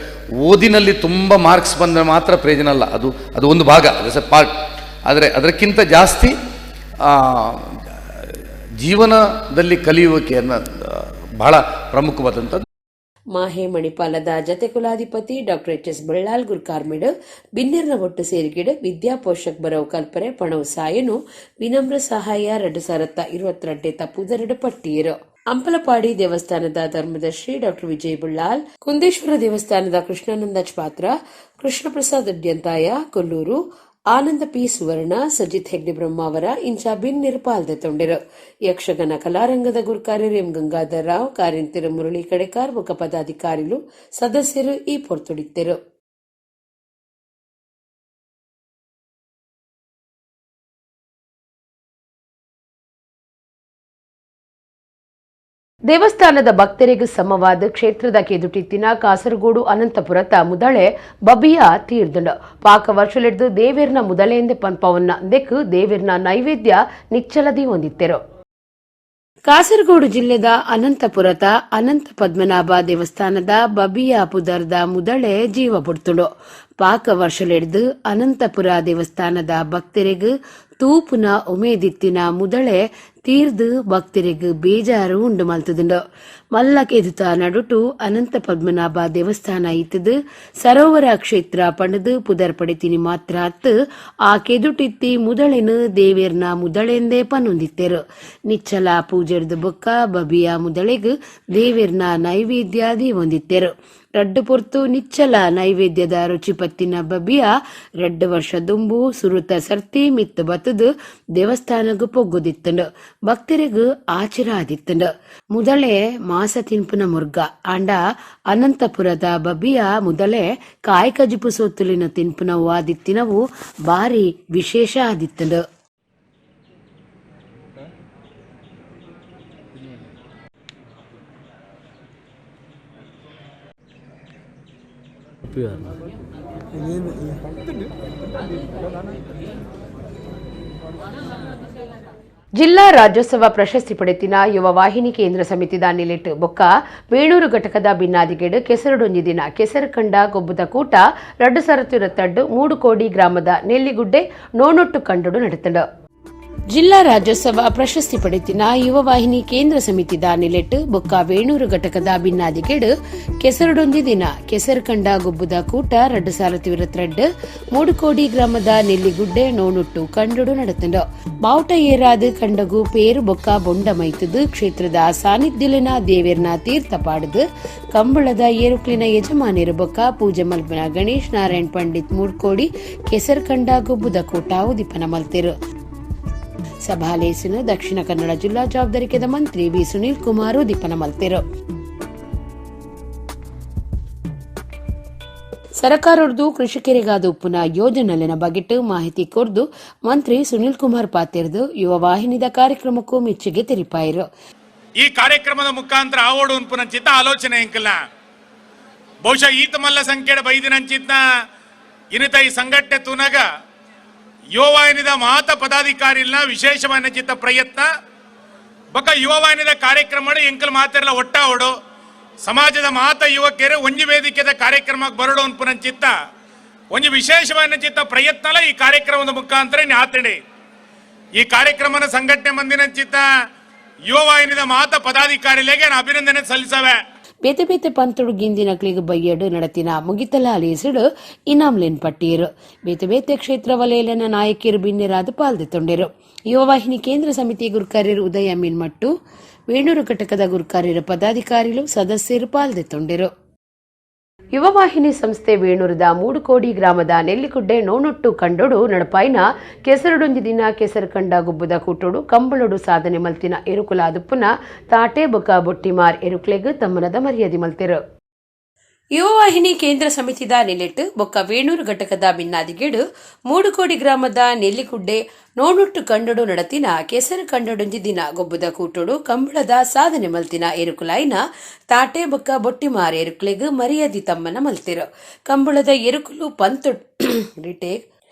ಓದಿನಲ್ಲಿ ತುಂಬ ಮಾರ್ಕ್ಸ್ ಬಂದರೆ ಮಾತ್ರ ಪ್ರಯೋಜನ ಅಲ್ಲ, ಅದು ಅದು ಒಂದು ಭಾಗ, ಅದು ಎ ಪಾರ್ಟ್. ಆದರೆ ಅದಕ್ಕಿಂತ ಜಾಸ್ತಿ ಜೀವನದಲ್ಲಿ ಕಲಿಯುವಿಕೆಯನ್ನು ಬಹಳ ಪ್ರಮುಖವಾದಂಥದ್ದು. ಮಾಹೆ ಮಣಿಪಾಲದ ಜತೆ ಕುಲಾಧಿಪತಿ ಡಾಕ್ಟರ್ ಎಚ್ ಎಸ್ ಬಳ್ಳಾಲ್ ಗುರ್ಕಾರ್ಮಿಡ್ ಬಿನ್ನೆರ್ನ ಒಟ್ಟು ಸೇರಿಗಿಡ ವಿದ್ಯಾಪೋಷಕ್ ಬರವು ಕಲ್ಪರೆ ಪಣವು ಸಾಯನು ವಿನಮ್ರ ಸಹಾಯ 2022 ತಪ್ಪುದರಡು ಪಟ್ಟಿಯರು. ಅಂಪಲಪಾಡಿ ದೇವಸ್ಥಾನದ ಧರ್ಮದರ್ಶಿ ಡಾಕ್ಟರ್ ವಿಜಯ್ ಬಳ್ಳಾಲ್, ಕುಂದೇಶ್ವರ ದೇವಸ್ಥಾನದ ಕೃಷ್ಣಾನಂದ ಪಾತ್ರ, ಕೃಷ್ಣಪ್ರಸಾದ್ ಅಡ್ಯಂತಾಯ, ಕೊಲ್ಲೂರು ಆನಂದ ಪಿ ಸುವರ್ಣ, ಸಜಿತ್ ಹೆಗ್ಡೆ ಬ್ರಹ್ಮಾವರ ಇಂಚ ಬಿನ್ನಿರ್ ಪಾಲ್ದೆ ತೊಂಡಿರು. ಯಕ್ಷಗಾನ ಕಲಾರಂಗದ ಗುರುಕಾರ್ಯರು ಎಂ ಗಂಗಾಧರ ರಾವ್, ಕಾರ್ಯಂತಿರು ಮುರಳಿ ಕಡೆಕಾರ್ ಬೊಕ್ಕ ಪದಾಧಿಕಾರಿಲು ಸದಸ್ಯರು ಈ ಪೊರ್ತುಡಿತ್ತಿರು. ದೇವಸ್ಥಾನದ ಭಕ್ತರಿಗೆ ಸಮವಾದ ಕ್ಷೇತ್ರದ ಕೆದುಟಿತ್ತಿನ ಕಾಸರಗೋಡು ಅನಂತಪುರತ ಮುದಳೆ ಬಬಿಯ ತೀರ್ದುಂಡು. ಪಾಕ ವರ್ಷಲಿಡ್ದು ದೇವೇರ್ನ ಮುದಳೆಂದೆ ಪನ್ಪವನ್ನ ದೆಕ್ಕು ದೇವೇರ್ನ ನೈವೇದ್ಯ ನಿಚ್ಚಲದಿ ಹೊಂದಿತ್ತೆರು. ಕಾಸರಗೋಡು ಜಿಲ್ಲೆದ ಅನಂತಪುರದ ಅನಂತ ಪದ್ಮನಾಭ ದೇವಸ್ಥಾನದ ಬಬಿಯ ಪುದರ್ದ ಮುದಳೆ ಜೀವ ಪುಡ್ತುಂಡು. ಪಾಕ ವರ್ಷಲಿಡ್ದು ಅನಂತಪುರ ದೇವಸ್ಥಾನದ ಭಕ್ತರಿಗೂ ತೂಪುನ ಉಮೇದಿತ್ತಿನ ಮುದಳೆ ತೀರ್ದು ಭಕ್ತರಿಗೂ ಬೇಜಾರು ಉಂಡು ಮಲ್ತದುಂಡು. ಮಲ್ಲ ಕೆದುತ ನಡುಟು ಅನಂತ ಪದ್ಮನಾಭ ದೇವಸ್ಥಾನ ಇತ್ತದು ಸರೋವರ ಕ್ಷೇತ್ರ ಪಂಡದು ಪುದರ್ ಪಡಿತೀನಿ ಮಾತ್ರ ಅತ್ತು ಆ ಕೆದುಟಿತ್ತಿ ಮುದಳೆನು ದೇವೇರ್ನ ಮುದಳೆಂದೇ ಪನ್ನೊಂದಿತ್ತೆರು. ನಿಚ್ಚಲ ಪೂಜೆರ್ದು ಬೊಕ್ಕ ಬಬಿಯ ಮುದಳೆಗು ದೇವೇರ್ನ ನೈವೇದ್ಯಾದಿ ಹೊಂದಿತ್ತೆರು. ರಡ್ಡು ಪೊರ್ತು ನಿಚ್ಚಲ ನೈವೇದ್ಯದ ರುಚಿ ಪತ್ತಿನ ಬಬಿಯ 2 ವರ್ಷ ದುಂಬು ಸುರುತ ಸರ್ತಿ ಮಿತ್ತು ಬತ್ತದು ದೇವಸ್ಥಾನಗು ಪೊಗ್ಗುದಿತ್ತಂಡು. ಭಕ್ತರಿಗೂ ಆಚಿರ ಆದಿತ್ತಂಡು. ಮುದಳೆ ಮಾಸ ತಿನ್ಪುನ ಮುರ್ಗ ಆಂಡ ಅನಂತಪುರದ ಬಬಿಯ ಮುದಳೆ ಕಾಯ್ ಕಜಿಪು ಸೊತ್ತುಲಿನ ತಿನ್ಪುನವು ಆದಿತ್ತಿನವು ಬಾರಿ ವಿಶೇಷ ಆದಿತ್ತಂಡು. ಜಿಲ್ಲಾ ರಾಜ್ಯೋತ್ಸವ ಪ್ರಶಸ್ತಿ ಪಡೆತಿನ ಯುವ ವಾಹಿನಿ ಕೇಂದ್ರ ಸಮಿತಿದ ನಿಲೆಟ್ ಬೊಕ್ಕ ವೇಣೂರು ಘಟಕದ ಬಿನ್ನಾದಿಗೇಡು ಕೆಸರುಡೊಂಜಿ ದಿನ ಕೆಸರು ಕಂಡ ಗೊಬ್ಬುದ ಕೂಟ 2022 ಮೂಡುಕೋಡಿ ಗ್ರಾಮದ ನೆಲ್ಲಿಗುಡ್ಡೆ ನೋಣೊಟ್ಟು ಕಂಡುಡು ನಡೆತಂಡು. ಜಿಲ್ಲಾ ರಾಜ್ಯೋತ್ಸವ ಪ್ರಶಸ್ತಿ ಪಡೆತಿನ ಯುವ ವಾಹಿನಿ ಕೇಂದ್ರ ಸಮಿತಿದ ನಿಲೆಟ್ ಬೊಕ್ಕ ವೇಣೂರು ಘಟಕದ ಬಿನ್ನಾದಿಗೇಡು ಕೆಸರುಡೊಂಜಿ ದಿನ ಕೆಸರು ಕಂಡ ಗೊಬ್ಬುದ ಕೂಟ 2022 ಮೂಡುಕೋಡಿ ಗ್ರಾಮದ ನೆಲ್ಲಿಗುಡ್ಡೆ ನೋಣುಟ್ಟು ಕಂಡುಡು ನಡೆತಂಡು. ಬಾವುಟ ಏರಾದ ಕಂಡಗು ಪೇರು ಬೊಕ್ಕ ಬೊಂಡ ಮೈತದು ಕ್ಷೇತ್ರದ ಸಾನ್ನಿಧ್ಯಲಿನ ದೇವೇರ್ನ ತೀರ್ಥ ಪಾಡದು ಕಂಬಳದ ಏರುಕ್ಲಿನ ಯಜಮಾನಿರು ಬೊಕ್ಕ ಪೂಜೆ ಮಲ್ಪನ ಗಣೇಶ್ ನಾರಾಯಣ್ ಪಂಡಿತ್ ಮೂಡ್ಕೋಡಿ ಕೆಸರು ಕಂಡ ಗೊಬ್ಬುದ ಕೂಟ ಉದಿಪನ ಮಲ್ತಿರು. ಸಭಾಲೇಸಿನ ದಕ್ಷಿಣ ಕನ್ನಡ ಜಿಲ್ಲಾ ಜವಾಬ್ದಾರಿಕೆದ ಮಂತ್ರಿ ವಿ ಸುನೀಲ್ ಕುಮಾರ್ ಉದಿಪನ ಮಲ್ತಿರು. ಸರಕಾರದ್ದು ಕೃಷಿಕರಿಗಾದ ಉಪ್ಪುನ ಯೋಜನೆಲಿನ ಬಗೆಟ್ ಮಾಹಿತಿ ಕೊರ್ದು ಮಂತ್ರಿ ಸುನೀಲ್ ಕುಮಾರ್ ಪಾತಿರ್ದು ಯುವ ವಾಹಿನಿದ ಕಾರ್ಯಕ್ರಮಕ್ಕೂ ಮೆಚ್ಚುಗೆ ತೆರಿಪಾಯಿರು. ಈ ಕಾರ್ಯಕ್ರಮದ ಮುಖಾಂತರ ಆವೋಡು ಉನ್ಪುನಂಚಿತ್ತ ಆಲೋಚನೆ ಎಂಕಲ್ಲ ಬಹುಶಃ ಈತ ಮಲ್ಲ ಸಂಖ್ಯೆ ಬೈದಿನಂಚಿತ್ತ ಇನಿತ ಈ ಸಂಘಟನೆ ತೂನಾಗ ಯುವವಾಹಿನಿದ ಮಾತ ಪದಾಧಿಕಾರಿನ ವಿಶೇಷವಾದ ಚಿತ್ತ ಪ್ರಯತ್ನ ಬೊಕ್ಕ ಯುವವಾಹಿನಿದ ಕಾರ್ಯಕ್ರಮ ಎಂಕಲ್ ಮಾತಿರಲ್ಲ ಒಟ್ಟಾವಡು ಸಮಾಜದ ಮಾತ ಯುವಕರು ಒಂಜಿ ವೇದಿಕೆದ ಕಾರ್ಯಕ್ರಮಕ್ಕೆ ಬರಡು ಅನ್ಪುನಂಚಿತ್ತ ಒಂಜಿ ವಿಶೇಷವಾದ ಚಿತ್ತ ಪ್ರಯತ್ನಲ ಈ ಕಾರ್ಯಕ್ರಮದ ಮುಖಾಂತರ ಆತಡಿ. ಈ ಕಾರ್ಯಕ್ರಮನ ಸಂಘಟನೆ ಮಂದಿನಂಚಿತ್ತ ಯುವವಾಹಿನಿದ ಮಾತ ಪದಾಧಿಕಾರಿಗಳಿಗೆ ಅಭಿನಂದನೆ ಸಲ್ಲಿಸವೆ. ಬೇತೆ ಬೇತೆ ಪಂತುಡು ಗಿಂದಿನಕ್ಲಿಗೆ ಬಯ್ಯಡು ನಡತಿನ ಮುಗಿತಲ ಅಲಿಸಿಡು ಇನಾಮ್ಲೇನ್ ಪಟ್ಟಿಯರು. ಬೇತೆ ಬೇತೆ ಕ್ಷೇತ್ರ ವಲಯಲಿನ ನಾಯಕಿಯರು ಬಿನ್ನೆರಾದ ಪಾಲ್ದೆ ತೊಂಡೆರು. ಯುವವಾಹಿನಿ ಕೇಂದ್ರ ಸಮಿತಿ ಗುರುಕಾರ್ಯರು ಉದಯ ಮೀನ್ಮಟ್ಟು, ವೇಣೂರು ಘಟಕದ ಗುರುಕಾರ್ಯರ ಪದಾಧಿಕಾರಿಗಳು ಸದಸ್ಯರು ಪಾಲ್ದೆ ತೊಂಡೆರು. ಯುವವಾಹಿನಿ ಸಂಸ್ಥೆ ವೇಣೂರದ ಮೂಡುಕೋಡಿ ಗ್ರಾಮದ ನೆಲ್ಲಿಗುಡ್ಡೆ ನೋಣೊಟ್ಟು ಕಂಡೊಡು ನಡಪಾಯಿನ ಕೆಸರುಡೊಂಜಿ ದಿನ ಕೆಸರು ಕಂಡ ಗುಬ್ಬುದ ಕೂಟೋಡು ಕಂಬಳೊಡು ಸಾಧನೆ ಮಲ್ತಿನ ಎರುಕುಲಾದುಪ್ಪುನ ತಾಟೆ ಬೊಕ ಬೊಟ್ಟಿಮಾರ್ ಎರುಕ್ಲೆಗ್ ತಮ್ಮನದ ಮರ್ಯಾದೆ ಮಲ್ತಿರು. ಯುವವಾಹಿನಿ ಕೇಂದ್ರ ಸಮಿತಿದ ನಿಲೆಟ್ ಬೊಕ್ಕ ವೇಣೂರು ಘಟಕದ ಬಿನ್ನಾದಿಗೇಡು ಮೂಡುಕೋಡಿ ಗ್ರಾಮದ ನೆಲ್ಲಿಗುಡ್ಡೆ ನೋಣೊಟ್ಟು ಕಂಡೊಡು ನಡತಿನ ಕೆಸರು ಕಂಡೊಡೊಂಜಿ ದಿನ ಗೊಬ್ಬುದ ಕೂಟೋಡು ಕಂಬಳದ ಸಾಧನೆ ಮಲ್ತಿನ ಎರುಕುಲಾಯಿನ ತಾಟೆ ಬೊಕ್ಕ ಬೊಟ್ಟಿಮಾರ್ ಎರುಕ್ಲೆಗ್ ಮರ್ಯಾದಿ ತಮ್ಮನ ಮಲ್ತಿರು. ಕಂಬಳದ ಎರುಕುಲು ಪಂತೊಡ್ ರಿಟೇಕ್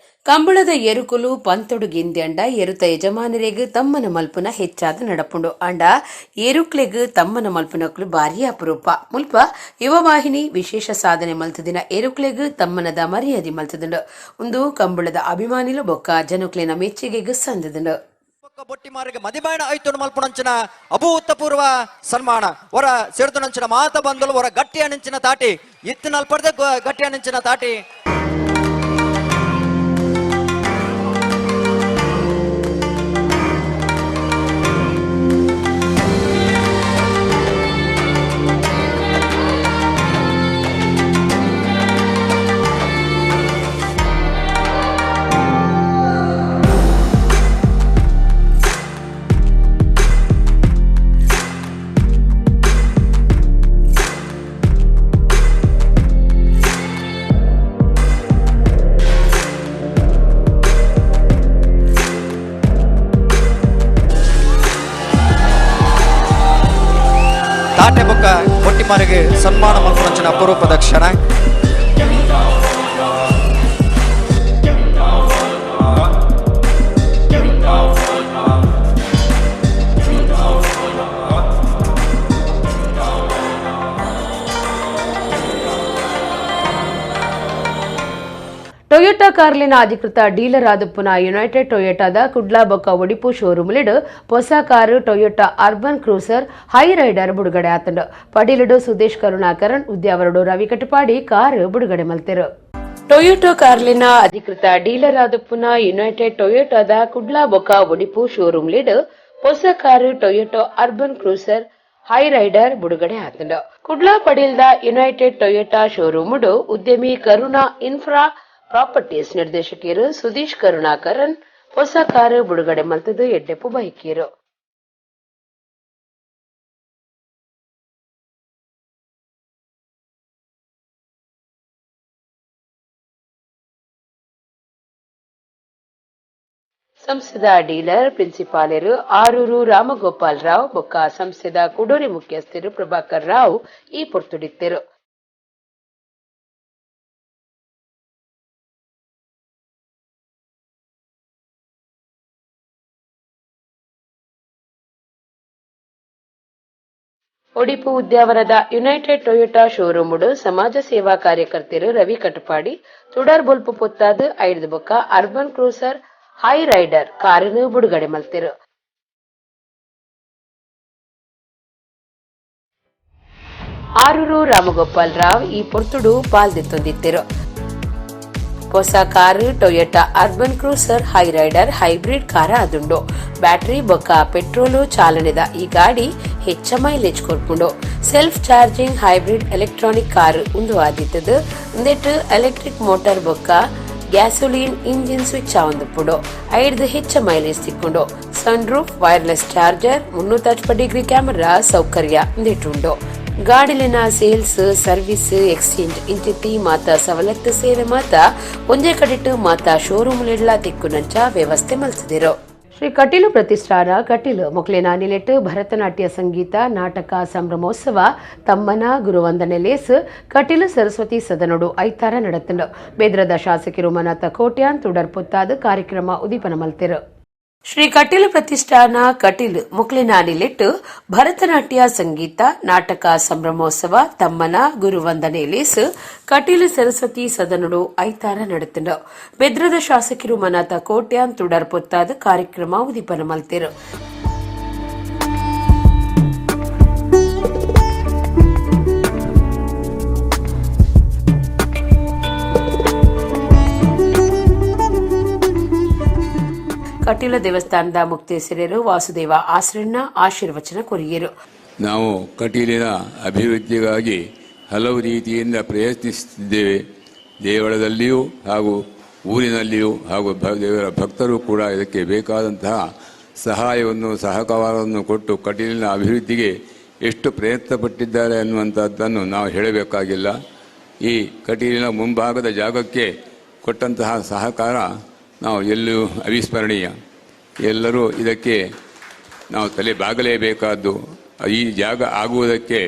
ಕಂಬಳದ ಎರುಕುಲು ಪಂತೊಡು ಗಿಂದ್ಯಂಡ ಎರುತ ಯಜಮಾನರಿಗ್ ತಮ್ಮನ ಮಲ್ಪುನ ಹೆಚ್ಚಾದ ನಡಪುಂಡು. ಅಂಡ ಎರುಕ್ಲೆಗ್ ತಮ್ಮನ ಮಲ್ಪುನಕ್ಲು ಭಾರಿ ಅಪರೂಪ. ಮುಲ್ಪ ಯುವವಾಹಿನಿ ವಿಶೇಷ ಸಾಧನೆ ಮಲ್ತದಿನ ಎರುಕ್ಲೆಗ್ ತಮ್ಮನದ ಮರ್ಯಾದೆ ಮಲ್ತದುಂಡು. ಉಂದು ಕಂಬಳದ ಅಭಿಮಾನಿಲು ಬೊಕ್ಕ ಜನಕ್ಲೆನ ಮೆಚ್ಚುಗೆಗ್ ಸಂದದುಂಡು. ಬೊಟ್ಟಿಮಾರಿಗೆ ಮದಿಮಾಯಣ ಐತುನು ಮಲ್ಪುನಂಚಿನ ಅಭೂತಪೂರ್ವ ಸನ್ಮಾನ ಹೊರ ಸೇರ್ದುನಂಚಿನ ಮಾತ ಬಂದಲು ಹೊರ ಗಟ್ಟಿಯ ನಿಂಚಿನ ತಾಟಿ ಇತ್ತಿನಲ್ಪಡ್ದೆ ಗಟ್ಟಿಯ ನಿಂಚಿನ ತಾಟಿ. ಕುಮಾರಿಗೆ ಸನ್ಮಾನ ಮಲ್ಪುನಂಚಿನ ಅಪರೂಪದ ಕ್ಷಣ. ಟೊಯೋಟಾ ಕಾರ್ಲಿನ ಅಧಿಕೃತ ಡೀಲರ್ ಆದುಪ್ಪುನ ಯುನೈಟೆಡ್ ಟೊಯೋಟಾದ ಕುಡ್ಲಾ ಬೊಕ್ಕ ಒಡಿಪು ಶೋರೂಮ್ಲಿಡ್ ಹೊಸ car Toyota Urban Cruiser Hyryder ಬುಡುಗಡೆ ಆತಂಡು. ಪಡಿಲಿಡು ಸುದೇಶ್ ಕರುಣಾಕರನ್, ಉದ್ಯಾವರಡು ರವಿ ಕಟಪಾಡಿ ಕಾರ್ ಬಿಡುಗಡೆ ಮಲ್ತೆರು. ಟೊಯೋಟಾ ಕಾರ್ಲಿನ ಅಧಿಕೃತ ಡೀಲರ್ ಆದುಪ್ಪುನ ಯುನೈಟೆಡ್ ಟೊಯೋಟಾದ ಕುಡ್ಲಾ ಬೊಕ್ಕ ಒಡಿಪು ಶೋರೂಮ್ಲಿಡ್ ಹೊಸ car Toyota Urban Cruiser Hyryder ಬಿಡುಗಡೆ ಆತಂಡು. ಕುಡ್ಲಾ ಪಡೀಲ್ದ United Toyota showroom ಉದ್ಯಮಿ ಕರುಣಾ ಇನ್ಫ್ರಾ ಪ್ರಾಪರ್ಟೀಸ್ ನಿರ್ದೇಶಕರು ಸುದೀಶ್ ಕರುಣಾಕರನ್ ಹೊಸ ಕಾರು ಬಿಡುಗಡೆ ಮಲ್ತದು ಎಡ್ಡೆಪ್ಪು ಬೈಕೀರು. ಸಂಸ್ಥೆದ ಡೀಲರ್ ಪ್ರಿನ್ಸಿಪಾಲರು ಆರೂರು ರಾಮಗೋಪಾಲ್ ರಾವ್ ಬೊಕ್ಕ ಸಂಸ್ಥೆದ ಕುಡೋರಿ ಮುಖ್ಯಸ್ಥರು ಪ್ರಭಾಕರ್ ರಾವ್ ಈ ಪೊರ್ತುಡಿತ್ತರು. ಒಡಿಪು ಉದ್ಯಾವರದ United Toyota showroom ಸಮಾಜ ಸೇವಾ ಕಾರ್ಯಕರ್ತರು ರವಿ ಕಟಪಾಡಿ ತುಡಾರ್ ಬೊಲ್ಪು ಪೊತ್ತಾದ್ ಐದು ಬೊಕ್ಕ urban cruiser high rider ಕಾರನ್ನು ಬಿಡುಗಡೆ ಮಲ್ತೆರು. ಆರೂರು ರಾಮಗೋಪಾಲ್ ರಾವ್ ಈ ಪೊರ್ತುಡು ಪಾಲ್ದೆತ್ತೊಂದಿತ್ತೆರು. ಹೊಸ car Toyota Urban Cruiser Hyryder hybrid car ಅದುಂಡು. ಬ್ಯಾಟರಿ ಬೊಕ್ಕ ಪೆಟ್ರೋಲು ಚಾಲನೆದ ಈ ಗಾಡಿ ಹೆಚ್ಚ ಮೈಲೇಜ್ ಕೊರ್ಪುಂಡು. Self charging hybrid electronic car ಉಂದು ಆದಿತ್ತದು. ಉಂದೆಟ್ ಎಲೆಕ್ಟ್ರಿಕ್ ಮೋಟಾರ್ ಬೊಕ್ಕ gasoline engine switch ಆವೊಂದುಪ್ಪುಂಡು. ಐಡ್ದ್ ಹೆಚ್ಚ ಮೈಲೇಜ್ ತಿಕ್ಕುಂಡು. Sun roof, wireless charger, 360 degree camera ಸೌಕರ್ಯ ಉಂದೆಟುಂಡು. ಗಾಡಿಲಿನ sales, service, exchange ಇಂಚಿತ್ತಿ ಮಾತಾ ಸವಲತ್ತು ಸೇವೆ ಮಾತ ಒಂಜೇ ಕಡೆಟ್ ಮಾತಾ ಶೋರೂಮ್ ಲೆಡ್ಲ ತಿಕ್ಕುನಂಚ ವ್ಯವಸ್ಥೆ ಮಲ್ತದಿರು. ಶ್ರೀ ಕಟೀಲು ಪ್ರತಿಷ್ಠಾನ ಕಟೀಲು ಮೊಕ್ಲೆನ ನಿಲೆಟ್ ಭರತನಾಟ್ಯ ಸಂಗೀತ ನಾಟಕ ಸಂಭ್ರಮೋತ್ಸವ ತಮ್ಮನ ಗುರುವಂದನೆ ಲೇಸ್ ಕಟೀಲು ಸರಸ್ವತಿ ಸದನೊಡು ಐತಾರ ನಡತಂಡು. ಬೆದ್ರದ ಶಾಸಕರು ಮನಾಥ ಕೋಟ್ಯಾನ್ ತುಡರ್ ಪೊತ್ತಾದ್ ಕಾರ್ಯಕ್ರಮ ಉದೀಪನ ಮಲ್ತೆರು. ಶ್ರೀ ಕಟೀಲು ಪ್ರತಿಷ್ಠಾನ ಕಟೀಲು ಮೊಕ್ಲೆನ ನಿಲೆಟ್ ಭರತನಾಟ್ಯ ಸಂಗೀತ ನಾಟಕ ಸಂಭ್ರಮೋತ್ಸವ ತಮ್ಮನ ಗುರುವಂದನೆ ಲೇಸ್ ಕಟೀಲು ಸರಸ್ವತಿ ಸದನೊಡು ಐತಾರ ನಡತಂಡು. ಬೆದ್ರದ ಶಾಸಕರು ಮನಾಥ ಕೋಟ್ಯಾನ್ ತುಡರ್ ಪೊತ್ತಾದ್ ಕಾರ್ಯಕ್ರಮ ಉದೀಪನ ಮಲ್ತೆರು. ಕಟೀಲ ದೇವಸ್ಥಾನದ ಮುಕ್ತೇಸರರು ವಾಸುದೇವ ಆಸರಣ್ಣ ಆಶೀರ್ವಚನ ಕೊರಿಯರು. ನಾವು ಕಟೀಲಿನ ಅಭಿವೃದ್ಧಿಗಾಗಿ ಹಲವು ರೀತಿಯಿಂದ ಪ್ರಯತ್ನಿಸುತ್ತಿದ್ದೇವೆ. ದೇವಳದಲ್ಲಿಯೂ ಹಾಗೂ ಊರಿನಲ್ಲಿಯೂ ಹಾಗೂ ದೇವರ ಭಕ್ತರು ಕೂಡ ಇದಕ್ಕೆ ಬೇಕಾದಂತಹ ಸಹಾಯವನ್ನು ಸಹಕಾರವನ್ನು ಕೊಟ್ಟು ಕಟೀಲಿನ ಅಭಿವೃದ್ಧಿಗೆ ಎಷ್ಟು ಪ್ರಯತ್ನ ಪಟ್ಟಿದ್ದಾರೆ ಅನ್ನುವಂಥದ್ದನ್ನು ನಾವು ಹೇಳಬೇಕಾಗಿಲ್ಲ. ಈ ಕಟೀಲಿನ ಮುಂಭಾಗದ ಜಾಗಕ್ಕೆ ಕೊಟ್ಟಂತಹ ಸಹಕಾರ ನಾವು ಎಲ್ಲೂ ಅವಿಸ್ಮರಣೀಯ. ಎಲ್ಲರೂ ಇದಕ್ಕೆ ನಾವು ತಲೆ ಬಾಗಲೇಬೇಕಾದ್ದು. ಈ ಜಾಗ ಆಗುವುದಕ್ಕೆ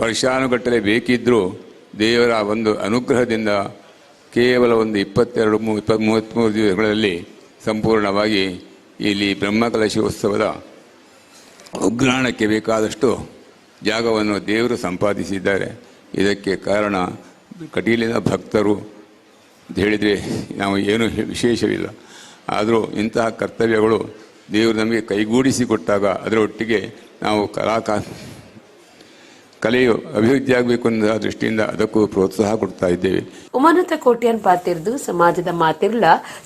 ವರ್ಷಾನುಗಟ್ಟಲೆ ಬೇಕಿದ್ದರೂ ದೇವರ ಒಂದು ಅನುಗ್ರಹದಿಂದ ಕೇವಲ ಒಂದು 22, 33 ದಿವಸಗಳಲ್ಲಿ ಸಂಪೂರ್ಣವಾಗಿ ಇಲ್ಲಿ ಬ್ರಹ್ಮಕಲಶೋತ್ಸವದ ಉಗ್ರಾಣಕ್ಕೆ ಬೇಕಾದಷ್ಟು ಜಾಗವನ್ನು ದೇವರು ಸಂಪಾದಿಸಿದ್ದಾರೆ. ಇದಕ್ಕೆ ಕಾರಣ ಕಟೀಲಿನ ಭಕ್ತರು ಅಂತ ಹೇಳಿದರೆ ನಾವು ಏನೂ ವಿಶೇಷವಿಲ್ಲ. ಆದರೂ ಇಂತಹ ಕರ್ತವ್ಯಗಳು ದೇವರು ನಮಗೆ ಕೈಗೂಡಿಸಿ ಕೊಟ್ಟಾಗ ಅದರೊಟ್ಟಿಗೆ ನಾವು ಕಲೆಯು ಅಭಿವೃದ್ಧಿಯಾಗಬೇಕು ಅನ್ನೋ ದೃಷ್ಟಿಯಿಂದ ಅದಕ್ಕೂ ಪ್ರೋತ್ಸಾಹ ಕೊಡ್ತಾ ಇದ್ದೇವೆ. ಉಮಾನಾಥ ಕೋಟ್ಯಾನ್ ಪಾತಿರ್ದು ಸಮಾಜದ ಮಾತಿರ್ಲ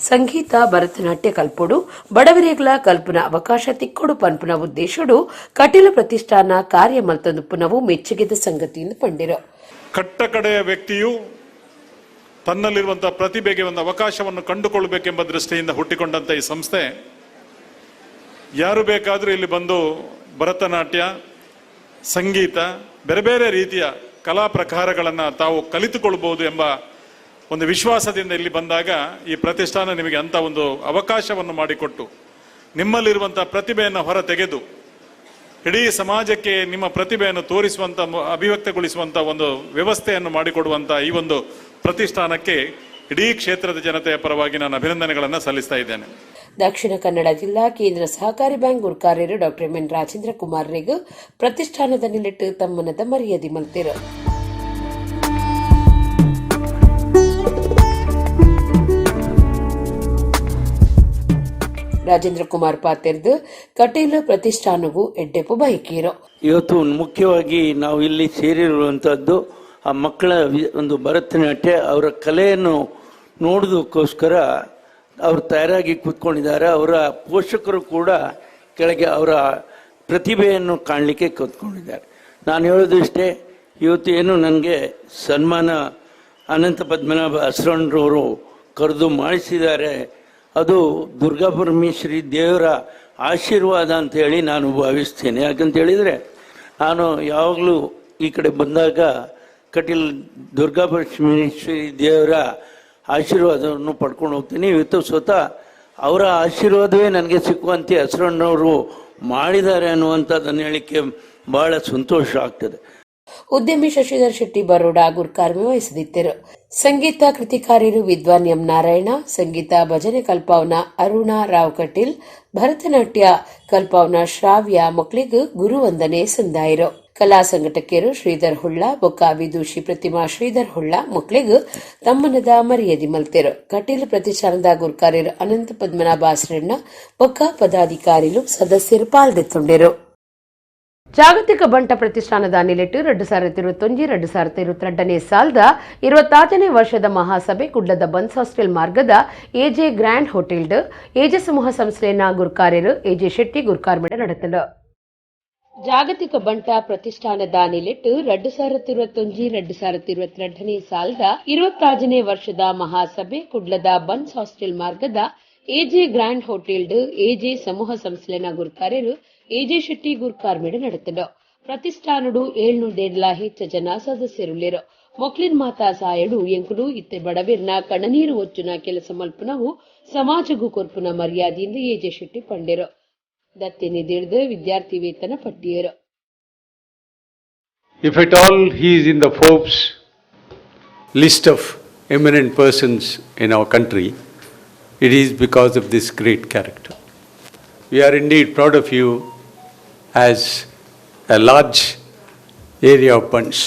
ಸಂಗೀತ ಭರತನಾಟ್ಯ ಕಲ್ಪೊಡು ಬಡವರಿಗಳ ಕಲ್ಪನ ಅವಕಾಶ ತಿಕ್ಕೊಡು ಪನ್ಪುನ ಉದ್ದೇಶಡು ಕಟೀಲು ಪ್ರತಿಷ್ಠಾನ ಕಾರ್ಯ ಮಲ್ತೊಂದು ಪುನವು ಮೆಚ್ಚುಗೆದ ಸಂಗತಿಯನ್ನು ಪಂಡಿರು. ಕಟ್ಟಕಡೆಯ ವ್ಯಕ್ತಿಯು ತನ್ನಲ್ಲಿರುವಂತಹ ಪ್ರತಿಭೆಗೆ ಒಂದು ಅವಕಾಶವನ್ನು ಕಂಡುಕೊಳ್ಳಬೇಕೆಂಬ ದೃಷ್ಟಿಯಿಂದ ಹುಟ್ಟಿಕೊಂಡಂಥ ಈ ಸಂಸ್ಥೆ, ಯಾರು ಬೇಕಾದರೂ ಇಲ್ಲಿ ಬಂದು ಭರತನಾಟ್ಯ, ಸಂಗೀತ, ಬೇರೆ ಬೇರೆ ರೀತಿಯ ಕಲಾ ಪ್ರಕಾರಗಳನ್ನು ತಾವು ಕಲಿತುಕೊಳ್ಬೋದು ಎಂಬ ಒಂದು ವಿಶ್ವಾಸದಿಂದ ಇಲ್ಲಿ ಬಂದಾಗ ಈ ಪ್ರತಿಷ್ಠಾನ ನಿಮಗೆ ಅಂಥ ಒಂದು ಅವಕಾಶವನ್ನು ಮಾಡಿಕೊಟ್ಟು ನಿಮ್ಮಲ್ಲಿರುವಂಥ ಪ್ರತಿಭೆಯನ್ನು ಹೊರ ತೆಗೆದು ಇಡೀ ಸಮಾಜಕ್ಕೆ ನಿಮ್ಮ ಪ್ರತಿಭೆಯನ್ನು ತೋರಿಸುವಂಥ, ಅಭಿವ್ಯಕ್ತಗೊಳಿಸುವಂಥ ಒಂದು ವ್ಯವಸ್ಥೆಯನ್ನು ಮಾಡಿಕೊಡುವಂಥ ಈ ಒಂದು ಪ್ರತಿಷ್ಠಾನಕ್ಕೆ ಇಡೀ ಕ್ಷೇತ್ರದ ಜನತೆಯ ಪರವಾಗಿ ನಾನು ಅಭಿನಂದನೆಗಳನ್ನು ಸಲ್ಲಿಸ್ತಾ ಇದ್ದೇನೆ. ದಕ್ಷಿಣ ಕನ್ನಡ ಜಿಲ್ಲಾ ಕೇಂದ್ರ ಸಹಕಾರಿ ಬ್ಯಾಂಕ್ ಗುರ್ಕಾರ್ಯರು ಡಾಕ್ಟರ್ ಎಂ.ಎನ್. ರಾಜೇಂದ್ರ ಕುಮಾರ್ ರೆಗ್ ಪ್ರತಿಷ್ಠಾನದ ನಿಲೆಟ್ಟು ತಮ್ಮನದ ಮರ್ಯಾದೆ ಮಲ್ತೆರು. ರಾಜೇಂದ್ರ ಕುಮಾರ್ ಪಾತೆರ್ದು ಕಟೀಲು ಪ್ರತಿಷ್ಠಾನಗೂ ಎಡ್ಡೆಪು ಬಯಕೀರು. ಇವತ್ತು ಮುಖ್ಯವಾಗಿ ನಾವು ಇಲ್ಲಿ ಸೇರಿರುವಂತಹದ್ದು ಆ ಮಕ್ಕಳ ಒಂದು ಭರತನಾಟ್ಯ ಅವರ ಕಲೆಯನ್ನು ನೋಡೋದಕ್ಕೋಸ್ಕರ ಅವರು ತಯಾರಾಗಿ ಕೂತ್ಕೊಂಡಿದ್ದಾರೆ. ಅವರ ಪೋಷಕರು ಕೂಡ ಕೆಳಗೆ ಅವರ ಪ್ರತಿಭೆಯನ್ನು ಕಾಣಲಿಕ್ಕೆ ಕೂತ್ಕೊಂಡಿದ್ದಾರೆ. ನಾನು ಹೇಳೋದು ಇಷ್ಟೇ, ಇವತ್ತು ಏನು ನನಗೆ ಸನ್ಮಾನ ಅನಂತ ಪದ್ಮನಾಭ ಅಸ್ರಣ್ರವರು ಕರೆದು ಮಾಡಿಸಿದ್ದಾರೆ, ಅದು ದುರ್ಗಾ ಪರಮೇಶ್ವರಿ ದೇವರ ಆಶೀರ್ವಾದ ಅಂತ ಹೇಳಿ ನಾನು ಭಾವಿಸ್ತೇನೆ. ಯಾಕಂತ ಹೇಳಿದರೆ ನಾನು ಯಾವಾಗಲೂ ಈ ಕಡೆ ಬಂದಾಗ ಕಟೀಲ್ ದುರ್ಗಾ ಪರಮೇಶ್ವರಿ ದೇವರ ಆಶೀರ್ವಾದವನ್ನು ಪಡ್ಕೊಂಡು ಹೋಗ್ತೀನಿ. ಇವತ್ತು ಸ್ವತಃ ಅವರ ಆಶೀರ್ವಾದವೇ ನನಗೆ ಸಿಕ್ಕುವಂತೆ ಅಸ್ರಣ್ಣವರು ಮಾಡಿದ್ದಾರೆ ಅನ್ನುವಂಥದ್ದನ್ನು ಹೇಳಿಕೆ ಭಾಳ ಸಂತೋಷ ಆಗ್ತದೆ. ಉದ್ಯಮಿ ಶಶಿಧರ್ ಶೆಟ್ಟಿ ಬರೋಡಾ ಗುರ್ಕಾರ್ಮೆ ವಹಿಸದಿದ್ದರು. ಸಂಗೀತ ಕೃತಿಕಾರ್ಯರು ವಿದ್ವಾನ್ ಎಂ ನಾರಾಯಣ, ಸಂಗೀತ ಭಜನೆ ಕಲ್ಪಾವನ ಅರುಣಾ ರಾವ್ ಕಟೀಲ್, ಭರತನಾಟ್ಯ ಕಲ್ಪಾವನ ಶ್ರಾವ್ಯ ಮಕ್ಕಳಿಗೆ ಗುರುವಂದನೆ ಸಂದಾಯರು. ಕಲಾ ಸಂಘಟಕಿಯರು ಶ್ರೀಧರ್ ಹೊಳ್ಳ, ಬೊಕ್ಕ ವಿದೂಷಿ ಪ್ರತಿಮಾ ಶ್ರೀಧರ್ ಹೊಳ್ಳ ಮಕ್ಕಳಿಗೆ ತಮ್ಮನದ ಮರ್ಯಾದೆ ಮಲ್ತೆರು. ಕಟೀಲ್ ಪ್ರತಿಷ್ಠಾನದ ಗುರ್ಕಾರ್ಯರು ಅನಂತ ಪದ್ಮನಾಭ ಆಸ್ರಣ್ಣ, ಬೊಕ್ಕ ಪದಾಧಿಕಾರಿಲು ಸದಸ್ಯರು ಪಾಲ್ದೆತ್ತೊಂಡರು. ಜಾಗತಿಕ ಬಂಟ ಪ್ರತಿಷ್ಠಾನದ ನಿಲೆಟ್ಟು 2021 2022ನೇ ಸಾಲದ 26ನೇ ವರ್ಷದ ಮಹಾಸಭೆ ಕುಡ್ಲದ ಬನ್ಸ್ ಹಾಸ್ಟೆಲ್ ಮಾರ್ಗದ ಎಜೆ ಗ್ರ್ಯಾಂಡ್ ಹೋಟೆಲ್ಡ್ ಎಜೆ ಸಮೂಹ ಸಂಸ್ಥೆಯ ಗುರ್ಕಾರ್ಯರು ಎಜೆ ಶೆಟ್ಟಿ ಗುರ್ಕಾರ್ಮೆಡ ನಡೆತಲು. ಜಾಗತಿಕ ಬಂಟ ಪ್ರತಿಷ್ಠಾನದ ನಿಲೆಟ್ಟು 2021 2022ನೇ ಸಾಲದ 26ನೇ ವರ್ಷದ ಮಹಾಸಭೆ ಕುಡ್ಲದ ಬನ್ಸ್ ಹಾಸ್ಟೆಲ್ ಮಾರ್ಗದ ಎಜೆ ಗ್ರ್ಯಾಂಡ್ ಹೋಟೆಲ್ಡ್ ಎಜೆ ಸಮೂಹ ಸಂಸ್ಥೆಯ ಗುರ್ಕಾರ್ಯರು ಎಜೆ ಶೆಟ್ಟಿ ಗುರ್ಕಾರ್ಮೆಡ ನಡೆತಲು. ಪ್ರತಿಷ್ಠಾನಡು 700 ಹೆಚ್ಚು ಜನ ಸದಸ್ಯರುಳ್ಳಿರು. ಮೊಕ್ಲಿನ್ ಮಾತಾ ಸಾಯಡು ಎಂಕುಲು ಇತ್ತೆ ಬಡವಿರ್ನ ಕಣ್ಣನೀರು ಒಚ್ಚುನ ಕೆಲಸ ಮಲ್ಪುನವು ಸಮಾಜಗೂ ಕೊರ್ಪುನ ಮರ್ಯಾದೆಯಿಂದ ಎಜೆ ಶೆಟ್ಟಿ ಪಂಡೆರು. ದತ್ತಿ ನಿಧಿಡ್ದು ವಿದ್ಯಾರ್ಥಿ ವೇತನ ಪಟ್ಟಿಯರು. If at all he is in the Forbes list of eminent persons in our country, it is because of this great character. We are indeed proud of you as a large area of Bunts.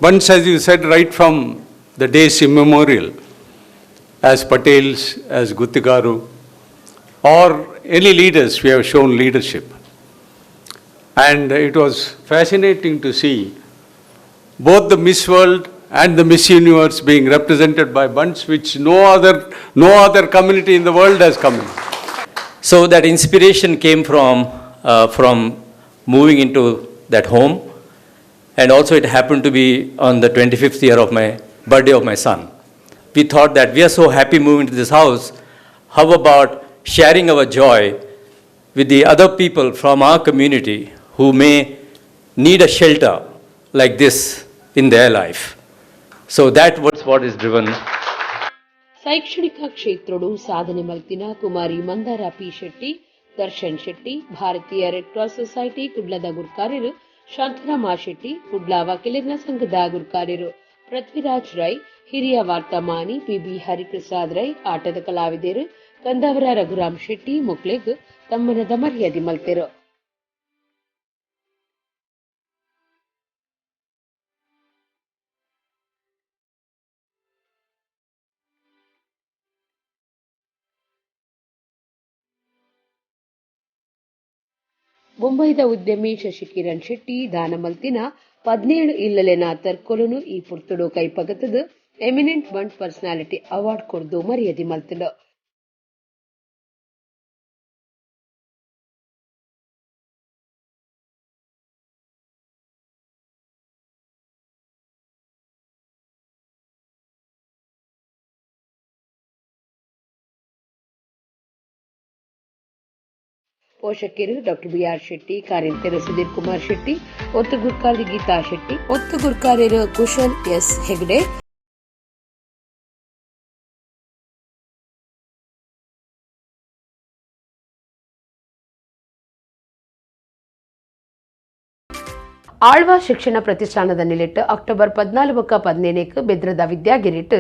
Bunts, as you said, right from the days immemorial, as Patels, as Guttigaru, or any leaders, we have shown leadership. And it was fascinating to see both the Miss World and the Miss Universe being represented by Bunts, which no other community in the world has come in. So that inspiration came from moving into that home, and also it happened to be on the 25th year of my birthday of my son. We thought that we are so happy moving to this house, how about sharing our joy with the other people from our community who may need a shelter like this in their life. So that was what is driven. ಶೈಕ್ಷಣಿಕ ಕ್ಷೇತ್ರಡು ಸಾಧನೆ ಮಲ್ತಿನ ಕುಮಾರಿ ಮಂದಾರ ಪಿ ಶೆಟ್ಟಿ, ದರ್ಶನ್ ಶೆಟ್ಟಿ, ಭಾರತೀಯ ರೆಡ್ ಕ್ರಾಸ್ ಸೊಸೈಟಿ ಕುಡ್ಲದ ಗುರ್ಕಾರ್ಯರು ಶಾಂತರಾಮ ಶೆಟ್ಟಿ, ಕುಡ್ಲ ವಕೀಲರ ಸಂಘದ ಗುರ್ಕಾರ್ಯರು ಪೃಥ್ವಿರಾಜ್ ರೈ, ಹಿರಿಯ ವಾರ್ತಾಮಾನಿ ಪಿಬಿ ಹರಿಪ್ರಸಾದ್ ರೈ, ಆಟದ ಕಲಾವಿದರು ಕಂದಾವರ ರಘುರಾಮ್ ಶೆಟ್ಟಿ ಮೊಕ್ಲೆಗ್ ತಮ್ಮನದ ಮರ್ಯಾದೆ ಮಲ್ತೆರು. ಬೊಂಬೈದ ಉದ್ಯಮಿ ಶಶಿಕಿರಣ್ ಶೆಟ್ಟಿ ದಾನ ಮಲ್ತಿನ 17 ಇಲ್ಲಲೆನ ತರ್ಕೊಲುನು ಈ ಪುರ್ತುಡು ಕೈಪಗತದ ಎಮಿನೆಂಟ್ ಬಂಟ್ ಪರ್ಸನಾಲಿಟಿ ಅವಾರ್ಡ್ ಕೊರ್ದು ಮರ್ಯಾದೆ ಮಲ್ತುಂಡು. ಪೋಷಕರು ಡಾಕ್ಟರ್ ಬಿಆರ್ ಶೆಟ್ಟಿ, ಕಾರ್ಯಂತೆರು ಸುಧೀರ್ ಕುಮಾರ್ ಶೆಟ್ಟಿ, ಒತ್ತು ಗುರ್ಕಾರ್ದಿ ಗೀತಾ ಶೆಟ್ಟಿ, ಒತ್ತು ಗುರ್ಕಾರ್ಯರು ಕುಶಲ್ ಎಸ್ ಹೆಗ್ಡೆ, ಆಳ್ವಾ ಶಿಕ್ಷಣ ಪ್ರತಿಷ್ಠಾನದ ನಿಲೆಟ್ ಅಕ್ಟೋಬರ್ 14 ಬೊಕ್ಕ 15ಕ್ ಬೆದ್ರದ ವಿದ್ಯಾಗಿರಿಟ್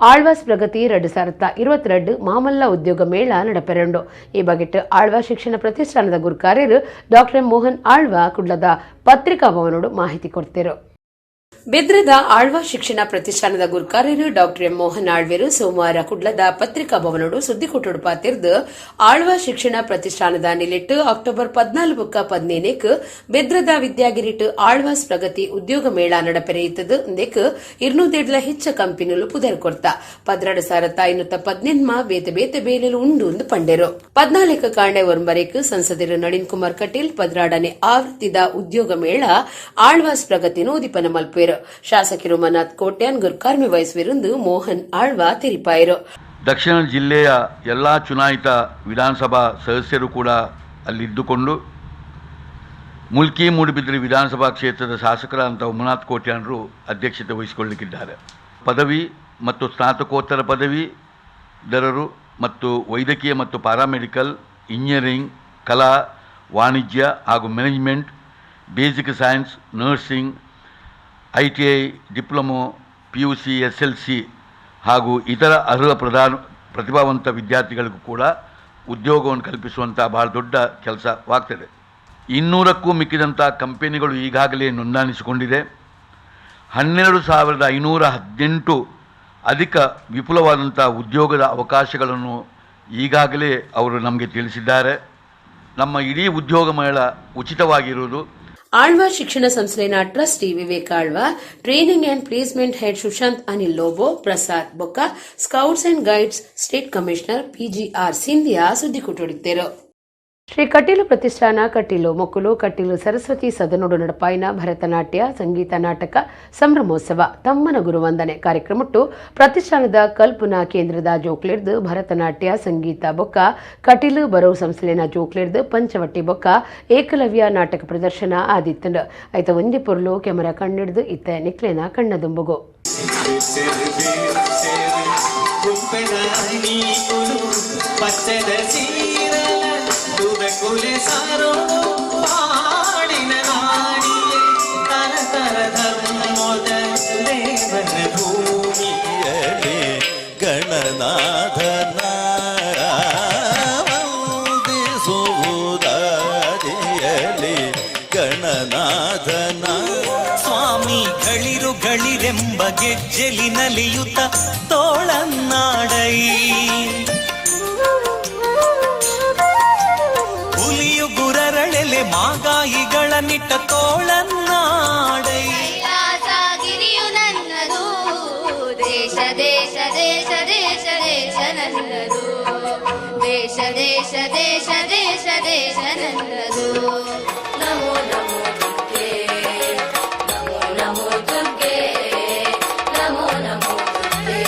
ಆಳ್ವಾಸ್ ಪ್ರಗತಿ 2022 ಮಾಮಲ್ಲ ಉದ್ಯೋಗ ಮೇಳ ನಡಪೆರಂಡು. ಈ ಬಗೆಟ್ ಆಳ್ವಾ ಶಿಕ್ಷಣ ಪ್ರತಿಷ್ಠಾನದ ಗುರುಕಾರ್ಯರು ಡಾಕ್ಟರ್ ಎಂ ಮೋಹನ್ ಆಳ್ವಾ ಕುಡ್ಲದ ಪತ್ರಿಕಾ ಭವನೋಡು ಮಾಹಿತಿ ಕೊಡ್ತಿರು. ಬೆದ್ರದ ಆಳ್ವಾ ಶಿಕ್ಷಣ ಪ್ರತಿಷ್ಠಾನದ ಗುರುಕಾರ್ಯರು ಡಾಕ್ಟರ್ ಎಂ ಮೋಹನ್ ಆಳ್ವೆರು ಸೋಮವಾರ ಕುಡ್ಲದ ಪತ್ರಿಕಾ ಭವನೋಡು ಸುದ್ದಿಕೊಟ್ಟುಡು ಪಾತಿರ್ದು ಆಳ್ವಾ ಶಿಕ್ಷಣ ಪ್ರತಿಷ್ಠಾನದ ನಿಲೆಟ್ ಅಕ್ಟೋಬರ್ 14 ಬೊಕ್ಕ 15ಕ್ ಬೆದ್ರದ ವಿದ್ಯಾಗಿರಿಟ್ ಆಳ್ವಾಸ್ ಪ್ರಗತಿ ಉದ್ಯೋಗ ಮೇಳ ನಡಪೆರೆಯುತ್ತದೆ. ಇಂದೆಕ್ 200 ಹೆಚ್ಚ ಕಂಪನಿಲು ಪುದರ್ ಕೊರ್ತ 12,518 ಬೇತೆ ಬೇತೆ ಬೇಲೆಲು ಉಂಡು ಎಂದು ಪಂಡೆರು. 14 ಕಾಂಡೆ ಒರಂಬರೇಕ್ ಸಂಸದರು ನಳಿನ್ ಕುಮಾರ್ ಕಟೀಲ್ 12ನೇ ಆವೃತ್ತಿದ ಉದ್ಯೋಗ ಮೇಳ ಆಳ್ವಾಸ್ ಪ್ರಗತಿನ ಉದಿಪನ ಮಲ್ಪುವೆರು. ಶಾಸಕರು ಮನಾಥ್ ಕೋಟ್ಯಾನ್ ಗುರ್ಕಾರ್ಮೆ ವಹಿಸುವಿರುಂದು ಮೋಹನ್ ಆಳ್ವಾ ತೆರಿಪಾಯರು. ದಕ್ಷಿಣ ಜಿಲ್ಲೆಯ ಎಲ್ಲ ಚುನಾಯಿತ ವಿಧಾನಸಭಾ ಸದಸ್ಯರು ಕೂಡ ಅಲ್ಲಿದ್ದುಕೊಂಡು ಮುಲ್ಕಿ ಮೂಡುಬಿದಿರೆ ವಿಧಾನಸಭಾ ಕ್ಷೇತ್ರದ ಶಾಸಕರಾದಂಥ ಉಮನಾಥ್ ಕೋಟ್ಯಾನ್ರು ಅಧ್ಯಕ್ಷತೆ ವಹಿಸಿಕೊಳ್ಳಲಿಕ್ಕಿದ್ದಾರೆ. ಪದವಿ ಮತ್ತು ಸ್ನಾತಕೋತ್ತರ ಪದವೀಧರರು ಮತ್ತು ವೈದ್ಯಕೀಯ ಮತ್ತು ಪ್ಯಾರಾಮೆಡಿಕಲ್, ಇಂಜಿನಿಯರಿಂಗ್, ಕಲಾ, ವಾಣಿಜ್ಯ ಹಾಗೂ management, basic science, nursing, ITI, diploma, PUC, SLC ಹಾಗೂ ಇತರ ಅರ್ಹ ಪ್ರತಿಭಾವಂತ ವಿದ್ಯಾರ್ಥಿಗಳಿಗೂ ಕೂಡ ಉದ್ಯೋಗವನ್ನು ಕಲ್ಪಿಸುವಂಥ ಭಾಳ ದೊಡ್ಡ ಕೆಲಸವಾಗ್ತದೆ. 200ಕ್ಕೂ ಮಿಕ್ಕಿದಂಥ ಕಂಪನಿಗಳು ಈಗಾಗಲೇ ನೋಂದಾಯಿಸಿಕೊಂಡಿದೆ. 12,518 ಅಧಿಕ ವಿಪುಲವಾದಂಥ ಉದ್ಯೋಗದ ಅವಕಾಶಗಳನ್ನು ಈಗಾಗಲೇ ಅವರು ನಮಗೆ ತಿಳಿಸಿದ್ದಾರೆ. ನಮ್ಮ ಇಡೀ ಉದ್ಯೋಗ ಮೇಳ ಉಚಿತವಾಗಿರುವುದು. ಆಳ್ವಾ ಶಿಕ್ಷಣ ಸಂಸ್ಥೆಯ trustee Vivek Alva, training and placement head Sushant Anil Lobo, Prasad ಬೊಕ್ಕ, scouts and guides state commissioner PGR Sindhya ಸುದ್ದಿಕೂಟೊಡಿದ್ದರು. Shri Kateel ಪ್ರತಿಷ್ಠಾನ ಕಟೀಲು ಮೊಕ್ಕಲು ಕಟೀಲು ಸರಸ್ವತಿ ಸದನೋಡು ನಡಪಾಯಿನ ಭರತನಾಟ್ಯ ಸಂಗೀತ ನಾಟಕ ಸಂಭ್ರಮೋತ್ಸವ ತಮ್ಮನ ಗುರುವಂದನೆ ಕಾರ್ಯಕ್ರಮಟ್ಟು ಪ್ರತಿಷ್ಠಾನದ ಕಲ್ಪನಾ ಕೇಂದ್ರದ ಜೋಕ್ಲಿರ್ದು ಭರತನಾಟ್ಯ ಸಂಗೀತ ಬೊಕ್ಕ ಕಟೀಲು ಬರವು ಸಂಸ್ಥೆನ ಜೋಕ್ಲಿರ್ದು ಪಂಚವಟ್ಟಿ ಬೊಕ್ಕ ಏಕಲವ್ಯ ನಾಟಕ ಪ್ರದರ್ಶನ ಆದಿತ್ತಂಡು. ಐತ ಒಂಜಿ ಪೊರ್ಲು ಕೆಮರಾ ಕಣ್ಣಿಡ್ದು ಇತ್ತ ನಿಕ್ಲೆನ ಕಣ್ಣದುಂಬುಗು. ಗಣನಾಥನ ವಂದಿಸುವುದಾದಿಯಲಿ ಗಣನಾಥನ ಸ್ವಾಮಿ ಗಳಿರು ಗಳಿರೆಂಬ ಗೆಜ್ಜೆಲಿ ನಲಿಯುತ್ತ ತೋಳನ್ನಾಡೈ ಹುಲಿಯು ಗುರರಳೆಲೆ ಮಾಗಾಯಿಗಳ ನಿಟ್ಟ ತೋಳನ್ನಾಡೈ. ಕೈಲಾಸಗಿರಿಯು ನನ್ನದು, ದೇಶ ದೇಶ ದೇಶ ದೇಶ ದೇಶ ನನ್ನದು, ದೇಶ ದೇಶ ದೇಶ ದೇಶ ದೇಶ ನನ್ನದು. ನಮೋ ನಮೋ ದುರ್ಗೆ, ನಮೋ ನಮೋ ದುರ್ಗೆ, ನಮೋ ನಮೋ ದುರ್ಗೆ.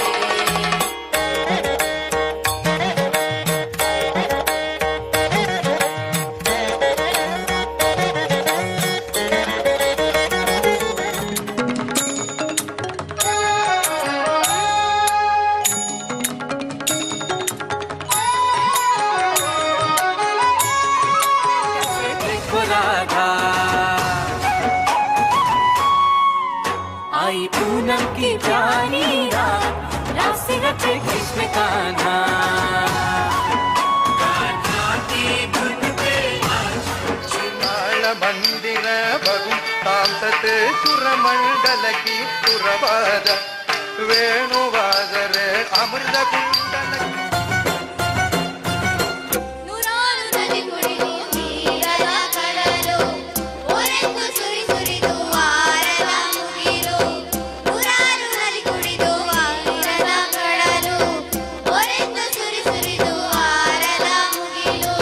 आई पूनम की प्यारी रात, रास रचे कृष्ण कान्हा। ಮಂದಿರ ಬಗು ತಾಂಸತೆ ಸುರಮಂಡಲಕಿ ಸುರವಾದ ವೇಣುವಾದರೆ ಅಮೃತ ಕುಂಡಲ. ನೂರಾರು ನದಿ ಕುಡಿದು ನೀರಲ ಕಡಲು, ಒರೆಂದು ಸುರಿ ಸುರಿದು ಆರಲ ಮುಗಿಲು. ನೂರಾರು ನದಿ ಕುಡಿದು ನೀರಲ ಕಡಲು, ಒರೆಂದು ಸುರಿ ಸುರಿದು ಆರಲ ಮುಗಿಲು.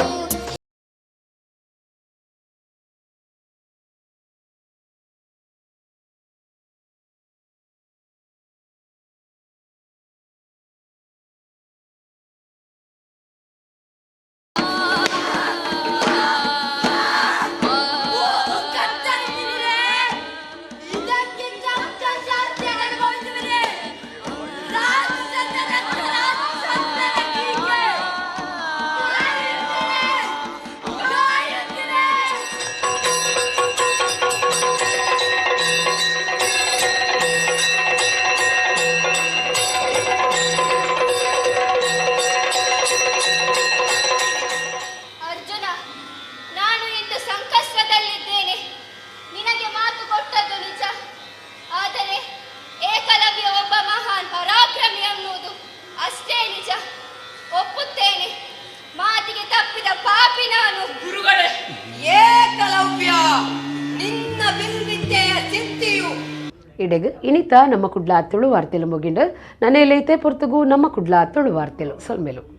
ಇಡೆಗ್ ಇನಿತ ನಮ್ಮ ಕುಡ್ಲ ತುಳು ವಾರ್ತೆಲು ಮುಗಿಂಡು. ನನೇಲೈತೆ ಪೊರ್ತುಗು ನಮ್ಮ ಕುಡ್ಲ ತುಳು ವಾರ್ತೆಲು ಸೊಲ್ಮೆಲು.